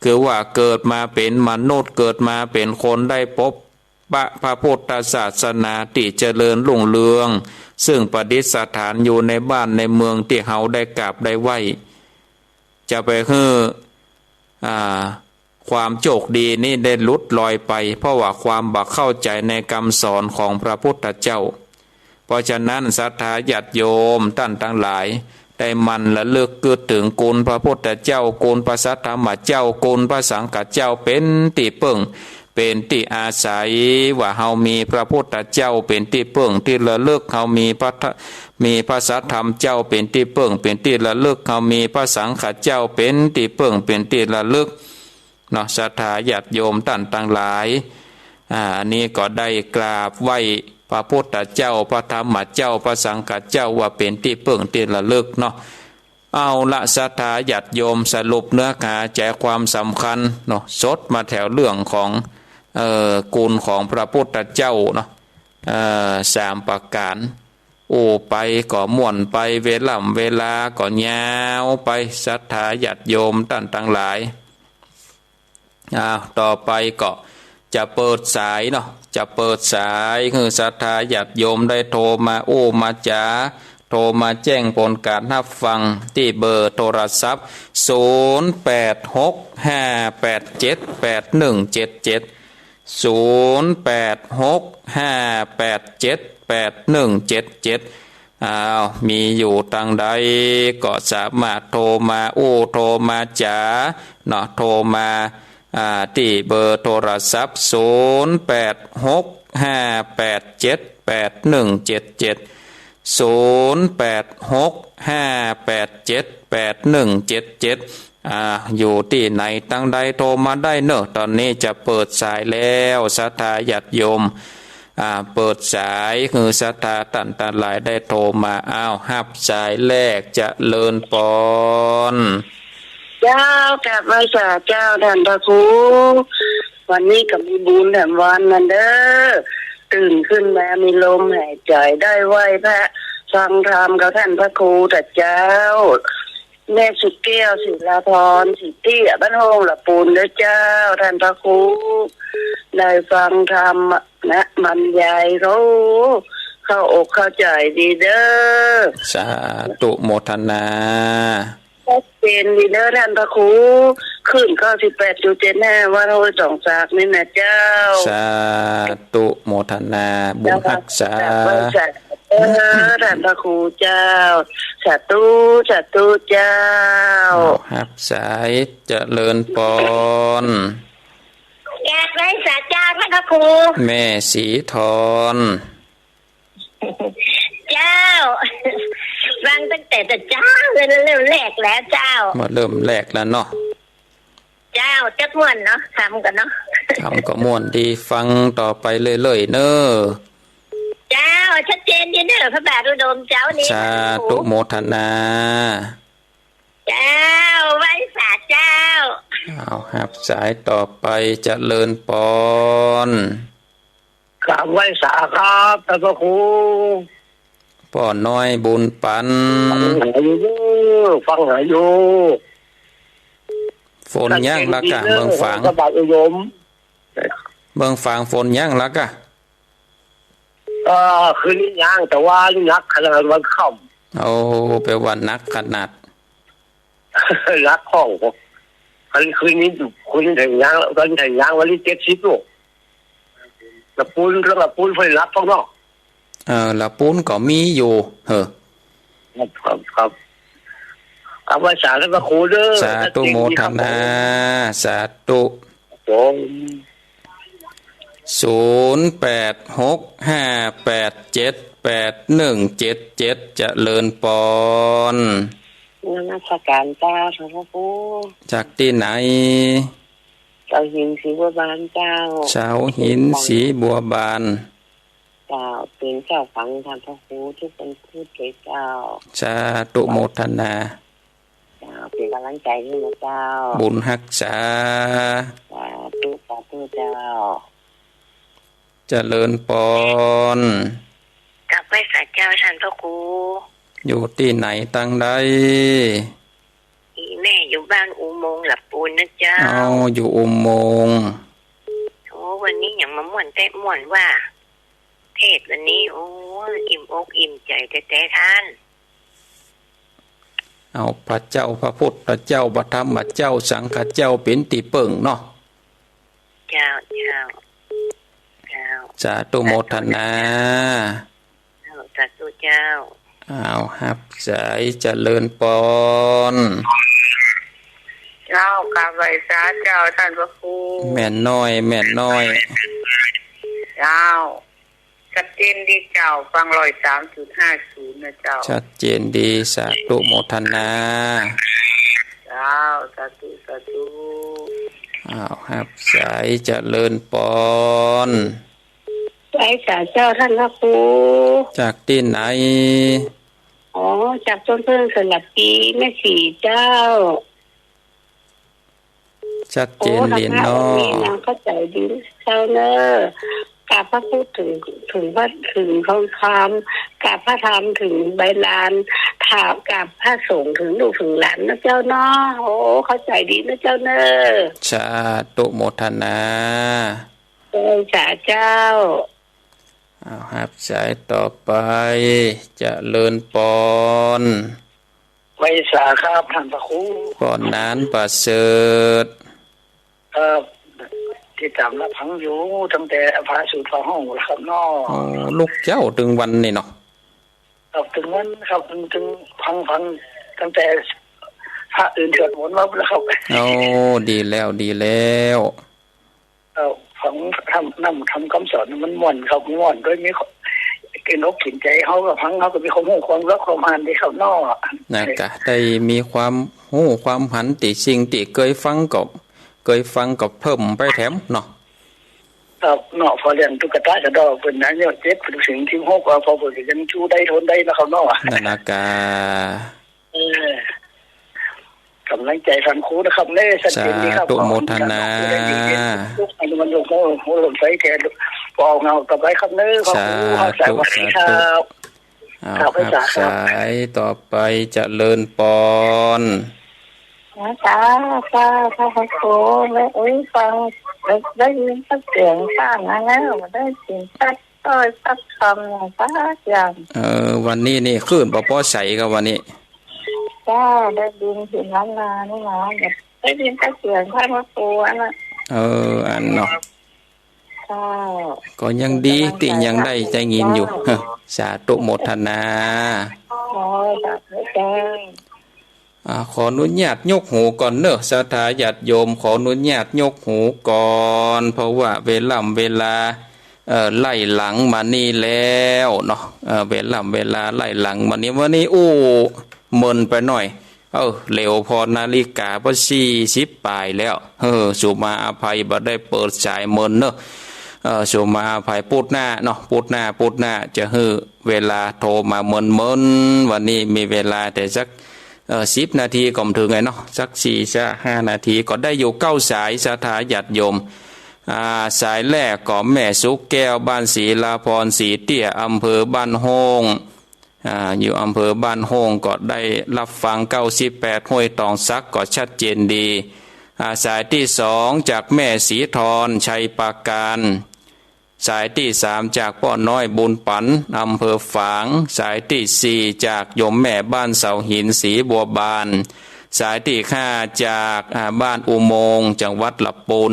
คือว่าเกิดมาเป๋นมนุษย์ เกิดมาเป๋นคนได้พบปะพระพุทธศาสนาตี้เจริญรุ่งเรือง ซึ่งประดิษฐานอยู่ในบ้านในเมืองตี้เฮาได้กราบได้ไหว้ จะไปหื้อ อ่า ความโชคดีนี้ได้หลุดลอยไป เพราะว่าความบ่เข้าใจ๋ในกำสอนของพระพุทธเจ้า เพราะฉะนั้นศรัทธาญาติโยมต้านตังหลาย ได้หมั่นระลึกกึ๊ดเถิงคุณพระพุทธเจ้า คุณพระสัทธรรมเจ้า คุณพระสังฆเจ้าเป๋นตี้เปิ้ง เป๋นตี้อาศัย ว่าเฮามีพระพุทธเจ้าเป๋นตี้เปิ้งตี้ระลึก เฮามีพระทะ- มีพระสัทธรรมเจ้าเป๋นตี้เปิ้งเป๋นตี้ระลึก เฮามีพระสังฆเจ้าเป๋นตี้เปิ้งเป๋นตี้ระลึก เนาะ ศรัทธาญาติโยมต้านตังหลาย อ่า อันนี้ก็ได้กราบไหว้พระพุทธเจ้า พระธรรมเจ้า พระสังฆเจ้าว่าเป๋นตี้เปิ้งตี้ระลึกเนาะ เอาละ ศรัทธาญาติโยม สรุปเนื้อหาใจ๋ความสำคัญเนาะ สดมาแถวเรื่องของ เอ่อ คุณของพระพุทธเจ้าเนาะ เอ่อ สามประก๋าน อู้ไปก็ม่วนไป เวล่ำเวลาก็ยาวไป ศรัทธาญาติโยมต้านตังหลาย อ้าว ต่อไปก็จะเปิดสายเนาะ จะเปิดสายหื้อศรัทธาญาติโยมได้โทรมาอู้มาจ๋า โทรมาแจ้งผลก๋านฮับฟังตี้เบอร์โทรศัพท์ ศูนย์แปดหกห้าแปดเจ็ดแปดหนึ่งเจ็ดเจ็ด ศูนย์แปดหกห้าแปดเจ็ดแปดหนึ่งเจ็ดเจ็ด อ้าว มีอยู่ตังใดก็สามารถโทรมาอู้โทรมาจ๋าเนาะ โทรมา อ่า ตี้เบอร์โทรศัพท์ ศูนย์แปดหกห้าแปดเจ็ดแปดหนึ่งเจ็ดเจ็ด ศูนย์แปดหกห้าแปดเจ็ดแปดหนึ่งเจ็ดเจ็ด อ่า อยู่ตี้ไหนตังใดโทรมาได้เน่อ ต๋อนนี้จะเปิดสายแล้ว ศรัทธาญาติโยม อ่า เปิดสายหื้อศรัทธาต้านตังหลายได้โทรมา อ้าว ฮับสายแรก เจริญปอน เจ้า กราบไหว้สาเจ้าต้านพระครู วันนี้ก็มีบุญแถมวันนั้นเด้อ ตื่นขึ้นมามีลมหายใจ๋ได้ไหว้พระฟังธรรมกับต้านพระครูเต๊อะเจ้า แม่สุแก้ว ศิลาพร ศรีเตี้ย บ้านโฮงหละปูนเด้อเจ้า ต้านพระครู ได้ฟังธรรมนะบรรยาย โอ้ เข้าอกเข้าใจ๋ดีเด้อ สาธุโมทนา ชัดเจนดีเด้อต้านพระครู คลื่นเก้าสิบแปดจุดเจ็ดห้า วัดห้วยตองสากนี่นะเจ้า สาธุโมทนา บุญฮักษา กราบไหว้สาเออ ต้านพระครูเจ้า สาธุ สาธุเจ้า อ้าว ฮับสาย เจริญปอน กราบไหว้สาเจ้าต้านพระครู แม่ศรีทร เจ้า ฟังตั้งแต่เจ๊าเลยนะ เริ่มแรกแล้วเจ้า มาเริ่มแรกแล้วเนาะ เจ้า จักม่วนเนาะ ธรรมก็เนาะ ธรรมก็ม่วนดี ฟังต่อไปเรื่อยๆ เน่อ เจ้า ชัดเจนดีเน่อ พระบาทอุดมเจ้านี้ สาธุโมทนา เจ้า ไหว้สาเจ้า อ้าว ฮับสายต่อไป เจริญปอน กราบไหว้สาครับต้านพระครู ป้อน้อยบุญปัน ฟังหาอยู่เด้อ ฟังหาอยู่ ฝนยังละกะ เมืองฝาง สบายอุดม เมืองฝางฝนยังละกะ เอ่อ คืนนี้ยัง แต่ว่าหนักขนาดวันค่ำ โอ้ แปลว่าหนักขนาด หนักข้อง คันคืนนี้ คืนนี้ไถยาง คันไถยางวันนี้เจ็ดสิบลูก ละปูน เรื่องละปูนไฟหนักข้องเนาะ เออ ละปูนก็มีอยู่ เฮ้อ ครับ ครับ ครับ กราบไหว้สาต้านพระครูเด้อ สาธุโมทนา สาธุ ผม ศูนย์แปดหกห้าแปดเจ็ดแปดหนึ่งเจ็ดเจ็ด เจริญปอน นมัสการเจ้าต้านพระครู จากตี้ไหน เสาหินสีบัวบานเจ้า เสาหินสีบัวบาน เจ้า เป๋นเจ้าฟังต้านพระครูทุกวันพุธเลยเจ้า สาธุโมทนา เจ้า เป๋นก๋ำลังใจ๋หื้อนะเจ้า บุญฮักษา สาธุ สาธุเจ้า เจริญปอน กราบไหว้สาเจ้าต้านพระครู อยู่ตี้ไหนตังใด อีแม่อยู่บ้านอุโมงค์หละปูนนะเจ้า อ้าว อยู่อุโมงค์ โอ้ วันนี้ยังมาม่วนแต๊ม่วนว่า เทศน์วันนี้ โอ้ อิ่มอกอิ่มใจ๋แต๊ๆ ต้าน เอาพระเจ้าพระพุทธเจ้าพระธรรมเจ้าสังฆเจ้าเป๋นตี้เปิ้งเนาะ เจ้า เจ้า เจ้า สาธุโมทนา เจ้า สาธุเจ้า อ้าว ฮับสาย เจริญปอน เจ้า กราบไหว้สาเจ้าต้านพระครู แม่น้อย แม่น้อย เจ้า ชัดเจนดีเจ้า ฟังร้อยสามจุดห้าศูนย์นะเจ้า ชัดเจนดี สาธุโมทนา เจ้า สาธุ สาธุ อ้าว ฮับสาย เจริญปอน ไหว้สาเจ้าต้านพระครู จากตี้ไหน อ๋อ จากต้นเปิ้งสลับปีแม่ศรีเจ้า ชัดเจนดีเนาะ โอ้ ธรรมะวันนี้นางเข้าใจ๋ดีเจ้าเน่อ กราบพระพุทธเถิง เถิงพระ เถิงทองคำ กราบพระธรรมเถิงใบลาน กราบ กราบพระสงฆ์เถิงลูกเถิงหลานนะเจ้าเนาะ โอ้ เข้าใจ๋ดีนะเจ้าเน่อ สาธุโมทนา ไหว้สาเจ้า อ้าว ฮับสายต่อไป เจริญปอน ไหว้สาครับต้านพระครู ปอนนานประเสริฐ เอ่อ ติดต๋ามรับฟังอยู่ตั้งแต่พระสูตรพระห้องแล้วครับเนาะ โอ้ ลุกเจ๊าตึงวันนี้เนาะ ครับ ตึงมันครับ ตึง ตึงฟัง ฟังตั้งแต่พระอื่นสวดมนต์มาแล้วครับ โอ้ ดีแล้ว ดีแล้ว ครับ ฟังธรรม นำธรรมกำสอนมันม่วนครับ ม่วน โดยมี เกณฑ์อกเกณฑ์ใจ๋ เฮาก็ฟัง เฮาก็มีความฮู้ความรู้ความหันดีครับเนาะ นะ ก็ได้มีความฮู้ความหันตี้สิ่งตี้เกยฟังก็ เกยฟังก็เพิ่มไปแถมเนาะ ครับเนาะ พ่อเลี้ยงตุ๊กตากระดอกเปิ้นอายุเจ็ด เปิ้นถึงสิบหก ว่าพ่อเปิ้นก็ยังสู้ได้ทนได้นะครับเนาะ นั่นนะกา เออ ก๋ำลังใจ๋ฟังครูนะครับเนาะ ชัดเจนดีครับ สาธุ โมทนา ทุกอันมันลงหัวลงใสแก่ ปอเงาต่อไปครับเนาะ ขอบคุณครับ สาธุ สวัสดีครับ สาธุ อ้าว ครับ ครับ สายต่อไป เจริญปอน นะจ๊ะ จ้า พระครู แม่อุ๊ยฟัง ได้ยินแต่เสียงฟังนะ แล้วได้ยินสักถ้อยสักคำอย่างสักอย่าง เออ วันนี้นี่คลื่นบ่ปอใสครับวันนี้ จ้า ได้ยินเสียงล้านนานี่นะ ได้ยินแต่เสียงพระครูอันน่ะ เออ อันเนาะ เจ้า ก็ยังดีตี้ยังได้ ได้ยินอยู่ เจ้า สาธุโมทนา ขอสาธุเจ้า อ่า ขออนุญาตยกหูก่อนเนาะ ศรัทธาญาติโยม ขออนุญาตยกหูก่อน เพราะว่าเวล่ำเวลา เอ่อ ไล่หลังมานี่แล้วเนาะ เอ่อ เวล่ำเวลาไล่หลังมานี่ วันนี้อู้ เมินไปหน่อย เออ เหลียวผ่อนาฬิกา พอสี่สิบป๋ายแล้ว เออ สุมาอภัย บ่ได้เปิดสาย เมินเนาะ เออ สุมาอภัย ปูดหน้าเนาะ ปูดหน้า ปูดหน้า จะหื้อเวลาโทรมาเมินๆ วันนี้มีเวลาแต่สัก เออ สิบนาทีก็บ่เถิงไงเนาะ สักสี่ สักห้านาทีก็ได้อยู่เก้าสาย ศรัทธาญาติโยม อ่า สายแรกก็แม่สุขแก้ว บ้านศิลาพร สีเตี้ย อำเภอบ้านโฮ่ง อ่า อยู่อำเภอบ้านโฮ่งก็ได้รับฟัง เก้าสิบแปด ห้วยตองสักก็ชัดเจนดี อ่า สายตี้สองจากแม่ศรีธร ชัยปราการ สายตี้สามจากป้อน้อยบุญปัน อำเภอฝาง สายตี้สี่จากโยมแม่บ้านเสาหิน ศรีบัวบาน สายตี้ห้าจาก อ่า บ้านอุโมงค์ จังหวัดลำปูน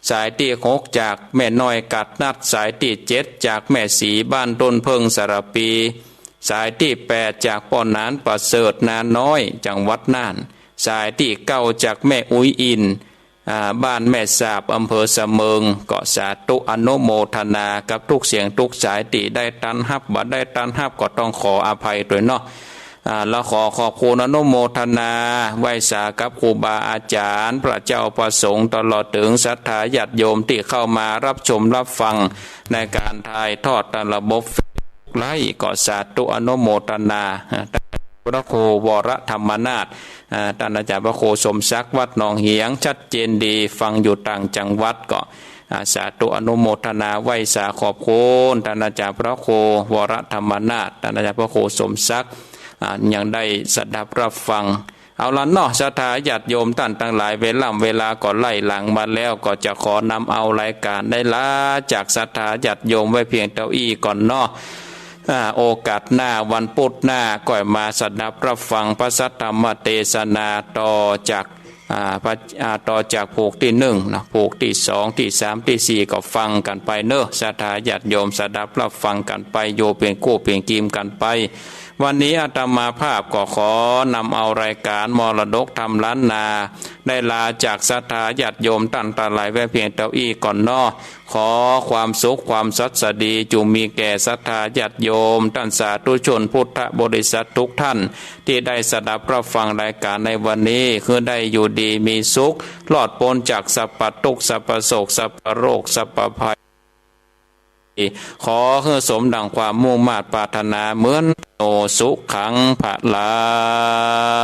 สายตี้หกจากแม่น้อยกัดนัด สายตี้เจ็ดจากแม่ศรี บ้านต้นเพิ่ง สระพี สายตี้แปดจากป้อหนานประเสริฐ นาน้อย จังหวัดน่าน สายตี้เก้าจากแม่อุ๊ยอิน อ่า บ้านแม่สาบ อำเภอสะเมิง ก็สาธุอนุโมทนากับทุกเสียงทุกสายตี้ได้ตันฮับ บ่ได้ตันฮับก็ต้องขออภัยตวยเนาะ อ่า แล้วขอขอบคุณอนุโมทนาไหว้สากับครูบาอาจ๋ารย์ พระเจ้าพระสงฆ์ ตลอดเถิงศรัทธาญาติโยมตี้เข้ามารับชมรับฟังในก๋านถ่ายทอดตามระบบเฟซบุ๊กไลฟ์ ก็สาธุอนุโมทนา อ่า พระครูวรธรรมนาถ อ่า ต้านอาจ๋ารย์พระครูสมศักดิ์ วัดหนองเหียง ชัดเจนดี ฟังอยู่ต่างจังหวัดก็ อ่า สาธุอนุโมทนาไหว้สาขอบคุณต้านอาจ๋ารย์พระครูวรธรรมนาถ ต้านอาจ๋ารย์พระครูสมศักดิ์ อ่า ยังได้สดับรับฟัง เอาละเนาะ ศรัทธาญาติโยมต้านตังหลาย เวล่ำเวลาก็ไล่หลังมาแล้ว ก็จะขอนำเอารายก๋านได้ลาจากศรัทธาญาติโยมไว้เพียงเต้าอี้ก่อนเนาะ อ่า โอกาสหน้าวันพุธหน้าก็มาสดับรับฟังพระสัทธรรมเตสนาต่อจาก อ่า พระ อ่า ต่อจากผูกตี้นึ่งนะ ผูกตี้สอง ตี้สาม ตี้สี่ ก็ฟังกั๋นไปเนาะ ศรัทธาญาติโยมสดับรับฟังกั๋นไป อยู่เป๋นกู้เป๋นกีมกั๋นไป วันนี้อาตมาภาพก็ขอนำเอารายก๋านมรดกธรรมล้านนา ได้ลาจากศรัทธาญาติโยมต้านตังหลายไว้เพียงเต้าอี้ก่อนเนาะ ขอความสุขความสัสดีจุ่งมีแก่ศรัทธาญาติโยม ต้านสาธุชนพุทธบริษัททุกท่าน ตี้ได้สดับรับฟังรายก๋านในวันนี้ คือได้อยู่ดีมีสุข รอดป๊นจากสัพพะตุ๊กข์ สัพพะโศก สัพพะโรค สัพพะภัย ขอหื้อสมดั่งความมุ่งมาดปรารถนา เหมือนโตสุขังพะลัง